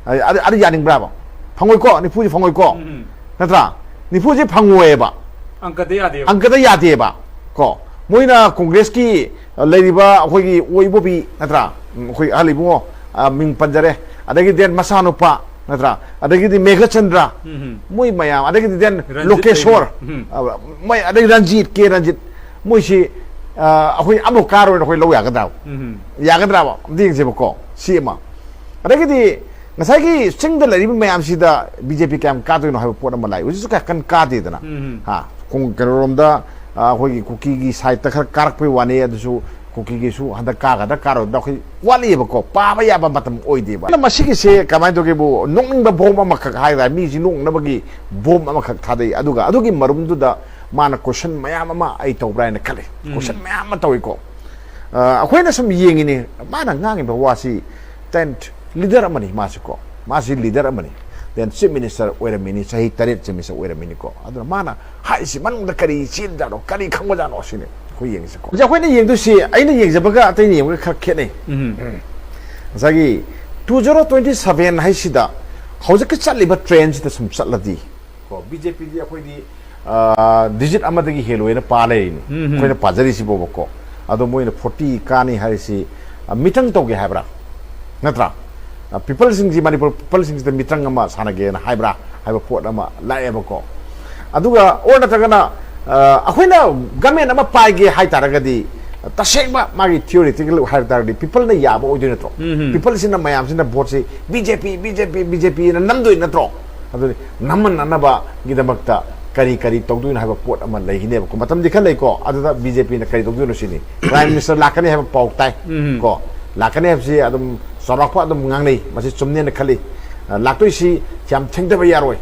ꯑꯗ, ꯑꯗ, ꯑꯗ ꯌꯥꯅꯤꯡꯕ꯭ꯔꯥꯕ? ꯐꯪꯉꯣꯏꯀꯣ, ꯅꯤꯐꯨꯁꯤ ꯐꯪꯉꯣꯏꯀꯣ꯫ ꯎꯝ, ꯎꯝ꯫ ꯅꯠꯇ꯭ꯔꯥ? ꯅꯤꯐꯨꯁꯤ ꯐꯪꯉꯣꯏꯕ꯫ ꯑꯪꯀꯗ ꯌꯥꯗꯦꯕ꯫ ꯑꯪꯀꯗ ꯌꯥꯗꯦꯕ꯫ ꯀꯣ꯫ ꯃꯣꯏꯅ ꯀꯣꯡꯒ꯭ꯔꯦꯁꯀꯤ, ꯑ, ꯂꯩꯔꯤꯕ ꯑꯩꯈꯣꯏꯒꯤ ꯑꯣꯏꯕꯣꯕꯤ, ꯅꯠꯇ꯭ꯔꯥ? ꯎꯝ, ꯑꯩꯈꯣꯏ ꯑꯍꯜ ꯏꯕꯨꯡꯉꯣ, ꯑ, ꯃꯤꯡ ꯄꯟꯖꯔꯦ꯫ ꯑꯗꯒꯤ then ꯃꯆꯥꯅꯨꯄꯥ, ꯅꯠꯇ꯭ꯔꯥ? ꯑꯗꯒꯤꯗꯤ ꯃꯦꯘꯆꯟꯗ꯭ꯔ, ꯎꯝ, ꯎꯝ꯫ ꯃꯣꯏ ꯃꯌꯥꯝ, ꯑꯗꯒꯤꯗꯤ then ꯔꯟꯖꯤꯠ ꯂꯣꯀꯦꯁꯣꯔ, ꯂꯩꯔꯦ꯫ ꯎꯝ꯫ ꯑ, ꯃꯣꯏ, ꯑꯗꯒꯤ ꯔꯟꯖꯤꯠ, ꯀꯦ ꯔꯟꯖꯤꯠ, ꯃꯣꯏꯁꯤ, ꯑ, ꯑꯩꯈꯣꯏ ꯑꯃꯨꯛ ꯀꯥꯔꯣꯏꯅ ꯑꯩꯈꯣꯏ ꯂꯧ ꯌꯥꯒꯗ꯭ꯔꯥ? ꯎꯝ, ꯎꯝ꯫ ꯌꯥꯒꯗ꯭ꯔꯥꯕ? ꯑꯝꯇ ꯌꯦꯡꯁꯦꯕꯀꯣ, ꯁꯤ ꯑꯃ꯫ ꯑꯗꯒꯤꯗꯤ ꯉꯁꯥꯏꯒꯤ ꯆꯤꯡꯗ ꯂꯩꯔꯤꯕ ꯃꯌꯥꯝꯁꯤꯗ ꯕꯤ ꯖꯦ ꯄꯤ ꯀꯌꯥꯝ ꯀꯥꯗꯣꯏꯅꯣ ꯍꯥꯏꯕ ꯄꯣꯠ ꯑꯃ ꯂꯥꯛꯏ꯫ ꯍꯧꯖꯤꯛꯁꯨ ꯀꯌꯥ ꯀꯟꯅ ꯀꯥꯗꯦꯗꯅ꯫ ꯎꯝ꯫ ꯍꯥ, ꯀꯣꯡ-, ꯀꯩꯅꯣꯔꯣꯝꯗ, ꯑ, ꯑꯩꯈꯣꯏꯒꯤ ꯀꯨꯀꯤꯒꯤ ꯁꯥꯏꯠꯇ ꯈꯔ ꯀꯥꯔꯛꯄꯩ ꯋꯥꯅꯤ, ꯑꯗꯨꯁꯨ ꯀꯨꯀꯤꯒꯤꯁꯨ ꯍꯟꯗꯛ ꯀꯥꯒꯗ꯭ꯔꯥ ꯀꯥꯔꯣꯏꯗ꯭ꯔꯥ ꯑꯩꯈꯣꯏ ꯋꯥꯠꯂꯤꯑꯕꯀꯣ, ꯄꯥꯕ ꯌꯥꯕ ꯃꯇꯝ ꯑꯣꯏꯗꯦꯕ꯫ ꯑꯗꯨꯅ ꯃꯁꯤꯒꯤꯁꯦ ꯀꯃꯥꯏꯅ ꯇꯧꯒꯦꯕꯨ, ꯅꯣꯛꯅꯤꯡꯕ ꯕꯣꯝ ꯑꯃꯈꯛ ꯍꯥꯏꯇꯥꯔꯦ, ꯃꯤꯁꯤ ꯅꯣꯛꯅꯕꯒꯤ ꯕꯣꯝ ꯑꯃꯈꯛ ꯊꯥꯗꯩ꯫ ꯑꯗꯨꯒ ꯑꯗꯨꯒꯤ ꯃꯔꯨꯝꯗꯨꯗ ꯃꯥꯅ ꯀꯣꯏꯁꯟ ꯃꯌꯥꯝ ꯑꯃ ꯑꯩ ꯇꯧꯕ꯭ꯔꯥ ꯍꯥꯏꯅ ꯈꯜꯂꯤ꯫ ꯎꯝ꯫ ꯀꯣꯏꯁꯟ ꯃꯌꯥꯝ ꯑꯃ ꯇꯧꯏꯀꯣ꯫ ꯑ, ꯑꯩꯈꯣꯏꯅ ꯁꯨꯝ ꯌꯦꯡꯉꯤꯅꯤ, ꯃꯥꯅ ꯉꯥꯡꯉꯤꯕ ꯋꯥꯁꯤ ꯇꯦꯟꯠ ꯂꯤꯗꯔ ꯑꯃꯅꯤ ꯃꯥꯁꯤꯀꯣ꯫ ꯃꯥꯁꯤ ꯂꯤꯗꯔ ꯑꯃꯅꯤ꯫ ꯗꯦꯟ ꯆꯤꯐ ꯃꯤꯅꯤꯁꯇꯔ ꯑꯣꯏꯔꯝꯃꯤꯅꯤ, ꯆꯍꯤ ꯇꯔꯦꯠ ꯆꯤꯐ ꯃꯤꯅꯤꯁꯇꯔ ꯑꯣꯏꯔꯝꯃꯤꯅꯤꯀꯣ꯫ ꯑꯗꯨꯅ ꯃꯥꯅ ꯍꯥꯏꯔꯤꯁꯤ ꯃꯅꯨꯡꯗ ꯀꯔꯤ ꯆꯦꯟꯖꯥꯠꯅꯣ, ꯀꯔꯤ ꯈꯪꯕꯖꯥꯠꯅꯣ ꯁꯤꯅꯤ ꯑꯩꯈꯣꯏ ꯌꯦꯡꯉꯤꯁꯤꯀꯣ꯫ ꯍꯧꯖꯤꯛ ꯑꯩꯈꯣꯏꯅ ꯌꯦꯡꯗꯣꯏꯁꯤ, ꯑꯩꯅ ꯌꯦꯡꯖꯕꯒ ꯑꯇꯩꯅ ꯌꯦꯡꯕꯒ ꯈꯔ ꯈꯦꯠꯅꯩ꯫ ꯎꯝ꯫ ꯉꯁꯥꯏꯒꯤ ꯇꯨ ꯖꯦꯔꯣ ꯇ꯭ꯋꯦꯟꯇꯤ ꯁꯚꯦꯟ ꯍꯥꯏꯁꯤꯗ ꯍꯧꯖꯤꯛꯀꯤ ꯆꯠꯂꯤꯕ ꯇ꯭ꯔꯦꯟꯁꯤꯗ ꯁꯨꯝ ꯆꯠꯂꯗꯤ ꯀꯣ, ꯕꯤ ꯖꯦ ꯄꯤꯗꯤ ꯑꯩꯈꯣꯏꯗꯤ, ꯑ, ꯗꯤꯖꯤꯠ ꯑꯃꯗꯒꯤ ꯍꯦꯜꯂꯣꯏꯅ ꯄꯥ ꯂꯩꯔꯤꯅꯤ꯫ ꯎꯝ, ꯎꯝ꯫ ꯑꯩꯈꯣꯏꯅ ꯄꯥꯖꯔꯤꯁꯤꯕꯣꯕꯀꯣ꯫ ꯑꯗꯣ ꯃꯣꯏꯅ ꯐꯣꯔꯇꯤ ꯀꯥꯅꯤ ꯍꯥꯏꯔꯤꯁꯤ, ꯑ, ꯃꯤꯇꯪ ꯇꯧꯒꯦ ꯍꯥꯏꯕ꯭ꯔꯥ? ꯅꯠꯇ꯭ꯔꯥ? ꯑ, ꯄꯤꯄꯜꯁꯤꯡꯁꯤ, ꯃꯅꯤꯄꯨꯔ ꯄꯤꯄꯜꯁꯤꯡꯁꯤꯗ ꯃꯤꯇꯪ ꯑꯃ ꯁꯥꯟꯅꯒꯦꯅ ꯍꯥꯏꯕ꯭ꯔꯥ ꯍꯥꯏꯕ ꯄꯣꯠ ꯑꯃ ꯂꯥꯛꯑꯦꯕꯀꯣ꯫ ꯑꯗꯨꯒ ꯑꯣꯔ ꯅꯠꯇ꯭ꯔꯒꯅ, ꯑ, ꯑꯩꯈꯣꯏꯅ ꯒꯃꯦꯟ ꯑꯃ ꯄꯥꯏꯒꯦ ꯍꯥꯏ ꯇꯥꯔꯒꯗꯤ ꯇꯁꯦꯡꯕ ꯃꯥꯒꯤ ꯊꯤꯑꯣꯔꯤꯇꯤꯀꯦꯜ ꯍꯥꯏ ꯇꯥꯔꯒꯗꯤ ꯄꯤꯄꯜꯅ ꯌꯥꯕ ꯑꯣꯏꯗꯣꯏ ꯅꯠꯇ꯭ꯔꯣ? ꯎꯝ, ꯎꯝ꯫ ꯄꯤꯄꯜꯁꯤꯅ ꯃꯌꯥꯝꯁꯤꯅ ꯚꯣꯠꯁꯤ ꯕꯤ ꯖꯦ ꯄꯤ, ꯕꯤ ꯖꯦ ꯄꯤ, ꯕꯤ ꯖꯦ ꯄꯤꯅ ꯅꯝꯗꯣꯏ ꯅꯠꯇ꯭ꯔꯣ? ꯑꯗꯨꯗꯤ ꯅꯝꯍꯟꯅꯅꯕꯒꯤꯗꯃꯛꯇ ꯀꯔꯤ ꯀꯔꯤ ꯇꯧꯗꯣꯏꯅꯣ ꯍꯥꯏꯕ ꯄꯣꯠ ꯑꯃ ꯂꯩꯈꯤꯅꯦꯕꯀꯣ꯫ ꯃꯇꯝꯗꯤ ꯈꯔ ꯂꯩꯀꯣ꯫ ꯑꯗꯨꯗ ꯕꯤ ꯖꯦ ꯄꯤꯅ ꯀꯔꯤ ꯇꯧꯗꯣꯏꯅꯣ ꯁꯤꯅꯤ꯫ ꯄ꯭ꯔꯥꯏꯝ ꯃꯤꯅꯤꯁꯇꯔ ꯂꯥꯛꯀꯅꯤ ꯍꯥꯏꯕ ꯄꯥꯎ ꯇꯥꯏ꯫ ꯎꯝ꯫ ꯀꯣ, ꯂꯥꯛꯀꯅꯤ ꯍꯥꯏꯕꯁꯤ ꯑꯗꯨꯝ ꯆꯥꯎꯔꯥꯛꯄ ꯑꯗꯨꯝ ꯉꯥꯡꯅꯩ꯫ ꯃꯁꯤ ꯆꯨꯝꯅꯦꯅ ꯈꯜꯂꯤ꯫ ꯑ, ꯂꯥꯛꯇꯣꯏꯁꯤ ꯌꯥꯝ ꯊꯦꯡꯊꯕ ꯌꯥꯔꯣꯏ꯫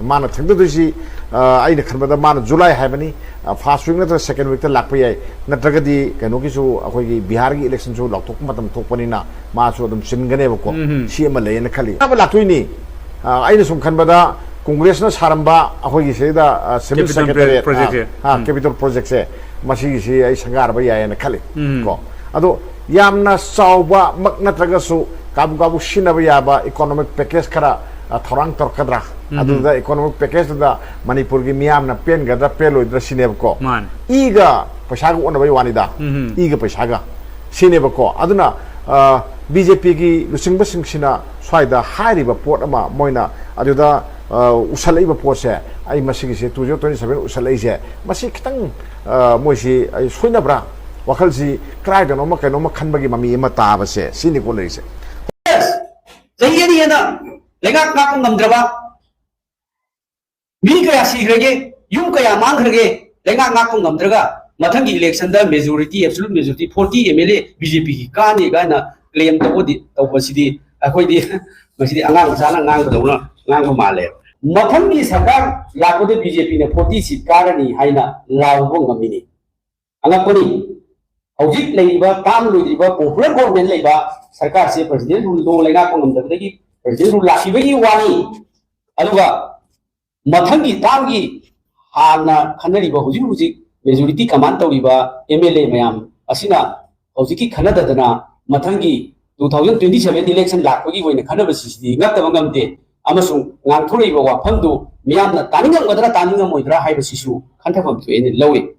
ꯃꯥꯅ ꯊꯦꯡꯊꯗꯣꯏꯁꯤ, ꯑ, ꯑꯩꯅ ꯈꯟꯕꯗ ꯃꯥꯅ ꯖꯨꯂꯥꯏ ꯍꯥꯏꯕꯅꯤ꯫ ꯑ, ꯐꯥꯔꯁ ꯋꯤꯛ ꯅꯠꯇ꯭ꯔꯒ ꯁꯦꯀꯦꯟ ꯋꯤꯛꯇ ꯂꯥꯛꯄ ꯌꯥꯏ꯫ ꯅꯠꯇ꯭ꯔꯒꯗꯤ ꯀꯩꯅꯣꯒꯤꯁꯨ, ꯑꯩꯈꯣꯏꯒꯤ ꯕꯤꯍꯥꯔꯒꯤ ꯏꯂꯦꯛꯁꯟꯁꯨ ꯂꯥꯎꯊꯣꯛꯄ ꯃꯇꯝ ꯊꯣꯛꯄꯅꯤꯅ ꯃꯥꯁꯨ ꯑꯗꯨꯝ ꯆꯤꯟꯒꯅꯦꯕꯀꯣ꯫ ꯎꯝ, ꯎꯝ꯫ ꯁꯤ ꯑꯃ ꯂꯩꯌꯦꯅ ꯈꯜꯂꯤ꯫ ꯑꯅꯧꯕ ꯂꯥꯛꯇꯣꯏꯅꯤ꯫ ꯑ, ꯑꯩꯅ ꯁꯨꯝ ꯈꯟꯕꯗ ꯀꯣꯡꯒ꯭ꯔꯦꯁꯅ ꯁꯥꯔꯝꯕ ꯑꯩꯈꯣꯏꯒꯤ ꯁꯤꯗ, ꯑ, ꯁꯦꯃꯤ ꯀꯦꯄꯤꯇꯣꯜ ꯁꯦꯀ꯭ꯔꯦꯇꯔꯤꯌꯦꯠ, ꯄ꯭ꯔꯣꯖꯦꯛꯁꯦ꯫ ꯑ, ꯑ, ꯎꯝ꯫ ꯀꯦꯄꯤꯇꯣꯜ ꯄ꯭ꯔꯣꯖꯦꯛꯁꯦ, ꯃꯁꯤꯒꯤꯁꯤ ꯑꯩ ꯁꯪꯒꯥꯔꯕ ꯌꯥꯏꯌꯦꯅ ꯈꯜꯂꯤ꯫ ꯎꯝ꯫ ꯀꯣ꯫ ꯑꯗꯣ ꯌꯥꯝꯅ ꯆꯥꯎꯕꯃꯛ ꯅꯠꯇ꯭ꯔꯒꯁꯨ ꯀꯥꯕꯨ ꯀꯥꯕꯨ ꯁꯤꯖꯤꯟꯅꯕ ꯌꯥꯕ ꯏꯀꯣꯅꯣꯃꯤꯛ ꯄꯦꯀꯦꯖ ꯈꯔ, ꯑ, ꯊꯧꯔꯥꯡ ꯇꯧꯔꯛꯀꯗ꯭ꯔꯥ? ꯎꯝ꯫ ꯑꯗꯨꯗ ꯏꯀꯣꯅꯣꯃꯤꯛ ꯄꯦꯀꯦꯖꯇꯨꯗ ꯃꯅꯤꯄꯨꯔꯒꯤ ꯃꯤꯌꯥꯝꯅ ꯄꯦꯟꯒꯗ꯭ꯔꯥ ꯄꯦꯜꯂꯣꯏꯗ꯭ꯔꯥ ꯁꯤꯅꯦꯕꯀꯣ꯫ ꯃꯥꯅꯦ꯫ ꯏꯒ ꯄꯩꯁꯥꯒ ꯑꯣꯟꯅꯕꯩ ꯋꯥꯅꯤꯗ꯫ ꯎꯝ꯫ ꯏꯒ ꯄꯩꯁꯥꯒ꯫ ꯁꯤꯅꯦꯕꯀꯣ꯫ ꯑꯗꯨꯅ, ꯑ, ꯕꯤ ꯖꯦ ꯄꯤꯒꯤ ꯂꯨꯆꯤꯡꯕꯁꯤꯡꯁꯤꯅ ꯁ꯭ꯋꯥꯏꯗ ꯍꯥꯏꯔꯤꯕ ꯄꯣꯠ ꯑꯃ ꯃꯣꯏꯅ ꯑꯗꯨꯗ, ꯑ, ꯎꯁꯜꯂꯛꯏꯕ ꯄꯣꯠꯁꯦ, ꯑꯩ ꯃꯁꯤꯒꯤꯁꯦ ꯇꯨ ꯖꯦꯔꯣ ꯇ꯭ꯋꯦꯟꯇꯤ ꯁꯚꯦꯟ ꯎꯁꯜꯂꯛꯏꯁꯦ, ꯃꯁꯤ ꯈꯤꯇꯪ, ꯑ, ꯃꯣꯏꯁꯤ ꯑꯩ ꯁꯣꯏꯅꯕ꯭ꯔꯥ? ꯋꯥꯈꯜꯁꯤ ꯀꯗꯥꯏꯗꯅꯣꯃ ꯀꯩꯅꯣꯝꯃ ꯈꯟꯕꯒꯤ ꯃꯃꯤ ꯑꯃ ꯇꯥꯕꯁꯦ, ꯁꯤꯅꯤꯀꯣ ꯂꯩꯔꯤꯁꯦ꯫ ꯆꯍꯤ ꯑꯅꯤ ꯍꯦꯟꯅ ꯂꯩꯉꯥꯛ ꯉꯥꯛꯄ ꯉꯝꯗ꯭ꯔꯕ, ꯃꯤ ꯀꯌꯥ ꯁꯤꯈ꯭ꯔꯒꯦ, ꯌꯨꯝ ꯀꯌꯥ ꯃꯥꯡꯈ꯭ꯔꯒꯦ, ꯂꯩꯉꯥꯛ ꯉꯥꯛꯄ ꯉꯝꯗ꯭ꯔꯒ ꯃꯊꯪꯒꯤ election the majority, absolute majority forty M L A B J P ꯒꯤ ꯀꯥꯅꯤ ꯀꯥꯏꯅ claim ꯇꯧꯕꯗꯤ, ꯇꯧꯕꯁꯤꯗꯤ ꯑꯩꯈꯣꯏꯗꯤ ꯃꯁꯤꯗꯤ ꯑꯉꯥꯡ ꯃꯆꯥꯅ ꯉꯥꯡꯕꯗꯧꯅ ꯉꯥꯡꯕ ꯃꯥꯜꯂꯦ꯫ ꯃꯊꯪꯒꯤ ꯁꯔꯀꯥꯔ ꯂꯥꯛꯄꯗ B J P ꯅ forty seat ꯀꯥꯔꯅꯤ ꯍꯥꯏꯅ ꯂꯥꯎꯕ ꯉꯝꯃꯤꯅꯤ꯫ ꯑꯉꯛꯄꯅꯤ꯫ ꯍꯧꯖꯤꯛ ꯂꯩꯔꯤꯕ term ꯂꯣꯏꯗ꯭ꯔꯤꯕ popular government ꯂꯩꯕ ꯁꯔꯀꯥꯔꯁꯦ president rule ꯗꯣ ꯂꯩꯉꯥꯛꯄ ꯉꯝꯗꯕꯗꯒꯤ president rule ꯂꯥꯛꯈꯤꯕꯒꯤ ꯋꯥꯅꯤ꯫ ꯑꯗꯨꯒ ꯃꯊꯪꯒꯤ term ꯒꯤ ꯍꯥꯟꯅ ꯈꯟꯅꯔꯤꯕ, ꯍꯧꯖꯤꯛ ꯍꯧꯖꯤꯛ majority command ꯇꯧꯔꯤꯕ M L A ꯃꯌꯥꯝ ꯑꯁꯤꯅ ꯍꯧꯖꯤꯛꯀꯤ ꯈꯟꯅꯗꯗꯅ ꯃꯊꯪꯒꯤ two thousand twenty seven election ꯂꯥꯛꯄꯒꯤ ꯑꯣꯏꯅ ꯈꯟꯅꯕꯁꯤꯗꯤ ꯉꯛꯇꯕ ꯉꯝꯗꯦ꯫ ꯑꯃꯁꯨꯡ ꯉꯥꯡꯊꯣꯔꯛꯏꯕ ꯋꯥꯐꯝꯗꯨ ꯃꯤꯌꯥꯝꯅ ꯇꯥꯅꯤꯡꯉꯝꯒꯗ꯭ꯔꯥ ꯇꯥꯅꯤꯡꯉꯝꯃꯣꯏꯗ꯭ꯔꯥ ꯍꯥꯏꯕꯁꯤꯁꯨ ꯈꯟꯊꯐꯝ ꯊꯣꯛꯑꯦꯅ ꯂꯧꯏ꯫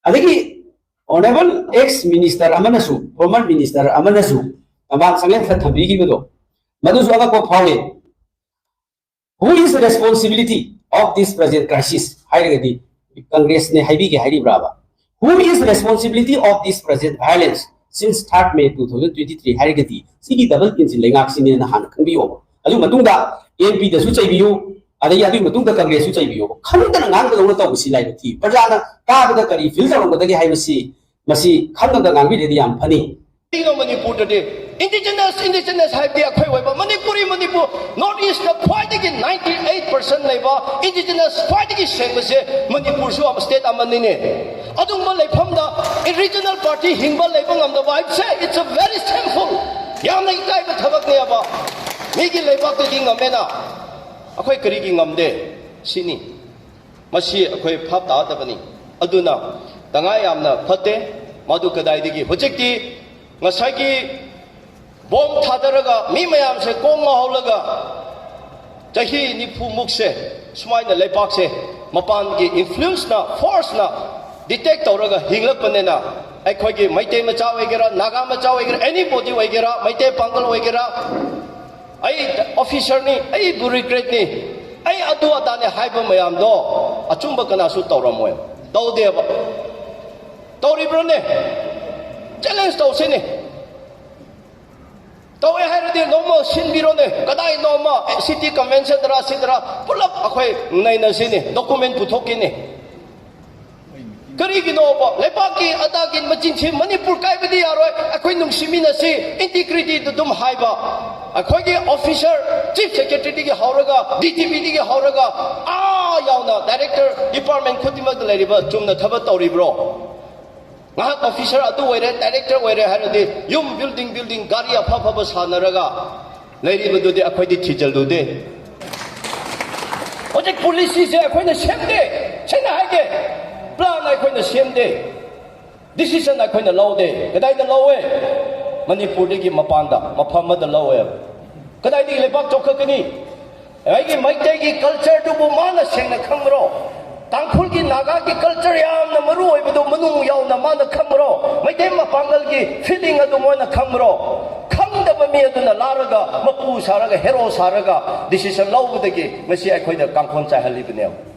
ꯑꯗꯒꯤ honourable ex minister ꯑꯃꯅꯁꯨ, former minister ꯑꯃꯅꯁꯨ ꯃꯃꯥꯡ ꯆꯪꯂꯦꯟ ꯈꯔ ꯊꯝꯕꯤꯈꯤꯕꯗꯣ, ꯃꯗꯨꯁꯨ ꯑꯉꯛꯄ ꯐꯥꯎꯏ꯫ Who is responsibility of this present crisis ꯍꯥꯏꯔꯒꯗꯤ Congress ꯅꯦ ꯍꯥꯏꯕꯤꯒꯦ ꯍꯥꯏꯔꯤꯕ꯭ꯔꯥꯕ? Who is responsibility of this present violence since third May two thousand twenty three ꯍꯥꯏꯔꯒꯗꯤ ꯁꯤꯒꯤ double engine ꯂꯩꯉꯥꯛꯁꯤꯅꯦꯅ ꯍꯥꯟꯅ ꯈꯪꯕꯤꯌꯣꯕ꯫ ꯑꯗꯨ ꯃꯇꯨꯡꯗ N P ꯗꯁꯨ ꯆꯩꯕꯤꯌꯨ, ꯑꯗꯒꯤ ꯑꯗꯨꯒꯤ ꯃꯇꯨꯡꯗ Congress ꯁꯨ ꯆꯩꯕꯤꯌꯣꯕ꯫ ꯈꯪꯗꯅ ꯉꯥꯡꯕꯗꯧꯅ ꯇꯧꯕꯁꯤ ꯂꯥꯏꯕꯛ ꯊꯤ꯫ ꯄ꯭ꯔꯖꯥꯅ ꯇꯥꯕꯗ ꯀꯔꯤ feel ꯇꯧꯔꯝꯒꯗꯒꯦ ꯍꯥꯏꯕꯁꯤ ꯃꯁꯤ ꯈꯪꯉꯒ ꯉꯥꯡꯕꯤꯔꯗꯤ ꯌꯥꯝ ꯐꯅꯤ꯫ ꯃꯅꯤꯄꯨꯔꯗꯗꯤ indigenous, indigenous ꯍꯥꯏꯕꯗꯤ ꯑꯩꯈꯣꯏ ꯑꯣꯏꯕ ꯃꯅꯤꯄꯨꯔꯤ, ꯃꯅꯤꯄꯨꯔ North East ꯇ ꯈ꯭ꯋꯥꯏꯗꯒꯤ ninety eight percent ꯂꯩꯕ indigenous ꯈ꯭ꯋꯥꯏꯗꯒꯤ ꯁꯦꯡꯕꯁꯦ ꯃꯅꯤꯄꯨꯔꯁꯨ state ꯑꯃꯅꯤꯅꯦ꯫ ꯑꯗꯨꯒꯨꯝꯕ ꯂꯩꯐꯝꯗ regional party ꯍꯤꯡꯕ ꯂꯩꯕ ꯉꯝꯗꯕ ꯍꯥꯏꯕꯁꯦ, it's a very shameful, ꯌꯥꯝꯅ ꯏꯀꯥꯏꯕ ꯊꯕꯛꯅꯦꯕ꯫ ꯃꯤꯒꯤ ꯂꯩꯕꯥꯛꯇꯗꯤ ꯉꯝꯃꯦꯅ, ꯑꯩꯈꯣꯏ ꯀꯔꯤꯒꯤ ꯉꯝꯗꯦ ꯁꯤꯅꯤ꯫ ꯃꯁꯤ ꯑꯩꯈꯣꯏ ꯚꯥꯞ ꯇꯥꯗꯕꯅꯤ꯫ ꯑꯗꯨꯅ ꯇꯉꯥꯏ ꯌꯥꯝꯅ ꯐꯠꯇꯦ꯫ ꯃꯗꯨ ꯀꯗꯥꯏꯗꯒꯤ ꯍꯧꯖꯤꯛꯇꯤ ꯉꯁꯥꯏꯒꯤ bomb ꯊꯥꯗꯔꯒ ꯃꯤ ꯃꯌꯥꯝꯁꯦ ꯀꯣꯛ ꯉꯥꯎꯍꯜꯂꯒ ꯆꯍꯤ ꯅꯤꯐꯨ ꯃꯨꯛꯁꯦ ꯁꯨꯃꯥꯏꯅ ꯂꯩꯕꯥꯛꯁꯦ ꯃꯄꯥꯟꯒꯤ influence ꯅ, force ꯅ detect ꯇꯧꯔꯒ ꯍꯤꯡꯂꯛꯄꯅꯤꯅ, ꯑꯩꯈꯣꯏꯒꯤ ꯃꯩꯇꯩ ꯃꯆꯥ ꯑꯣꯏꯒꯦꯔꯥ, ꯅꯥꯒꯥ ꯃꯆꯥ ꯑꯣꯏꯒꯦꯔꯥ, any body ꯑꯣꯏꯒꯦꯔꯥ, ꯃꯩꯇꯩ ꯄꯥꯡꯒꯜ ꯑꯣꯏꯒꯦꯔꯥ, ꯑꯩ officer ꯅꯤ, ꯑꯩ bureaucrat ꯅꯤ, ꯑꯩ ꯑꯗꯨ ꯑꯗꯥꯅꯦ ꯍꯥꯏꯕ ꯃꯌꯥꯝꯗꯣ ꯑꯆꯨꯝꯕ ꯀꯅꯥꯁꯨ ꯇꯧꯔꯝꯃꯣꯏ, ꯇꯧꯗꯦꯕ꯫ ꯇꯧꯔꯤꯕ꯭ꯔꯣꯅꯦ? Challenge ꯇꯧꯁꯤꯅꯦ꯫ ꯇꯧꯋꯦ ꯍꯥꯏꯔꯗꯤ ꯅꯣꯡꯃ ꯁꯤꯟꯕꯤꯔꯣꯅꯦ꯫ ꯀꯗꯥꯏ ꯅꯣꯡꯃ ꯁꯤꯇꯤ ꯀꯟꯚꯦꯟꯁꯟꯗꯔꯥ ꯁꯤꯗꯔꯥ ꯄꯨꯂꯞ ꯑꯩꯈꯣꯏ ꯅꯩꯅꯁꯤꯅꯦ, ꯗꯣꯀꯨꯃꯦꯟ ꯄꯨꯊꯣꯛꯀꯦꯅꯦ꯫ ꯀꯔꯤꯒꯤꯅꯣꯕ? ꯂꯩꯕꯥꯛꯀꯤ ꯑꯗꯥꯒꯤ ꯃꯆꯤꯟ ꯊꯤ, ꯃꯅꯤꯄꯨꯔ ꯀꯥꯏꯕꯗꯤ ꯌꯥꯔꯣꯏ, ꯑꯩꯈꯣꯏ ꯅꯨꯡꯁꯤꯃꯤꯟꯅꯁꯤ, ꯏꯟꯇꯤꯒ꯭ꯔꯤꯇꯤꯗꯨ ꯑꯗꯨꯝ ꯍꯥꯏꯕ꯫ ꯑꯩꯈꯣꯏꯒꯤ ꯑꯣꯐꯤꯁꯔ, ꯆꯤꯐ ꯁꯦꯀ꯭ꯔꯦꯇꯔꯤꯗꯒꯤ ꯍꯧꯔꯒ, ꯗꯤ ꯇꯤ ꯄꯤꯗꯒꯤ ꯍꯧꯔꯒ, ꯑꯥ ꯌꯥꯎꯅ ꯗꯥꯏꯔꯦꯛꯇꯔ, ꯗꯤꯄꯥꯔꯠꯃꯦꯟ ꯈꯨꯗꯤꯡꯃꯛꯇ ꯂꯩꯔꯤꯕ ꯆꯨꯝꯅ ꯊꯕꯛ ꯇꯧꯔꯤꯕ꯭ꯔꯣ? ꯉꯥꯏꯍꯥꯛ ꯑꯣꯐꯤꯁꯔ ꯑꯗꯨ ꯑꯣꯏꯔꯦ, ꯗꯥꯏꯔꯦꯛꯇꯔ ꯑꯣꯏꯔꯦ ꯍꯥꯏꯔꯗꯤ ꯌꯨꯝ, ꯕꯤꯜꯗꯤꯡ, ꯕꯤꯜꯗꯤꯡ, ꯒꯥꯔꯤ ꯑꯐ ꯑꯐꯕ ꯁꯥꯟꯅꯔꯒ ꯂꯩꯔꯤꯕꯗꯨꯗꯤ ꯑꯩꯈꯣꯏꯗꯤ ꯊꯤꯖꯤꯜꯂꯨꯗꯦ꯫ ꯍꯧꯖꯤꯛ ꯄꯣꯂꯤꯁꯤꯁꯦ ꯑꯩꯈꯣꯏꯅ ꯁꯦꯝꯗꯦ, ꯁꯦꯡꯅ ꯍꯥꯏꯒꯦ, ꯄ꯭ꯂꯥꯟ ꯑꯩꯈꯣꯏꯅ ꯁꯦꯝꯗꯦ, ꯗꯤꯁꯤꯖꯟ ꯑꯩꯈꯣꯏꯅ ꯂꯧꯗꯦ꯫ ꯀꯗꯥꯏꯗ ꯂꯧꯋꯦ? ꯃꯅꯤꯄꯨꯔꯗꯒꯤ ꯃꯄꯥꯟꯗ ꯃꯐꯝ ꯑꯃꯗ ꯂꯧꯋꯦ꯫ ꯀꯗꯥꯏꯗꯒꯤ ꯂꯩꯕꯥꯛ ꯆꯥꯎꯈꯠꯀꯅꯤ? ꯑꯩꯒꯤ ꯃꯩꯇꯩꯒꯤ ꯀꯜꯆꯔꯗꯨꯕꯨ ꯃꯥꯅ ꯁꯦꯡꯅ ꯈꯪꯕ꯭ꯔꯣ? ꯇꯥꯡꯈꯨꯜꯒꯤ, ꯅꯥꯒꯥꯒꯤ ꯀꯜꯆꯔ ꯌꯥꯝꯅ ꯃꯔꯨ ꯑꯣꯏꯕꯗꯨ ꯃꯅꯨꯡ ꯌꯥꯎꯅ ꯃꯥꯅ ꯈꯪꯕ꯭ꯔꯣ? ꯃꯩꯇꯩ ꯃꯄꯥꯡꯒꯜꯒꯤ ꯐꯤꯂꯤꯡ ꯑꯗꯨ ꯃꯣꯏꯅ ꯈꯪꯕ꯭ꯔꯣ? ꯈꯪꯗꯕ ꯃꯤ ꯑꯗꯨꯅ ꯂꯥꯛꯂꯒ ꯃꯄꯨ ꯁꯥꯔꯒ, ꯍꯦꯔꯣ ꯁꯥꯔꯒ ꯗꯤꯁꯤꯖꯟ ꯂꯧꯕꯗꯒꯤ ꯉꯁꯤ ꯑꯩꯈꯣꯏꯗ ꯀꯥꯡꯈꯣꯟ ꯆꯥꯏꯍꯜꯂꯤꯕꯅꯦꯕ꯫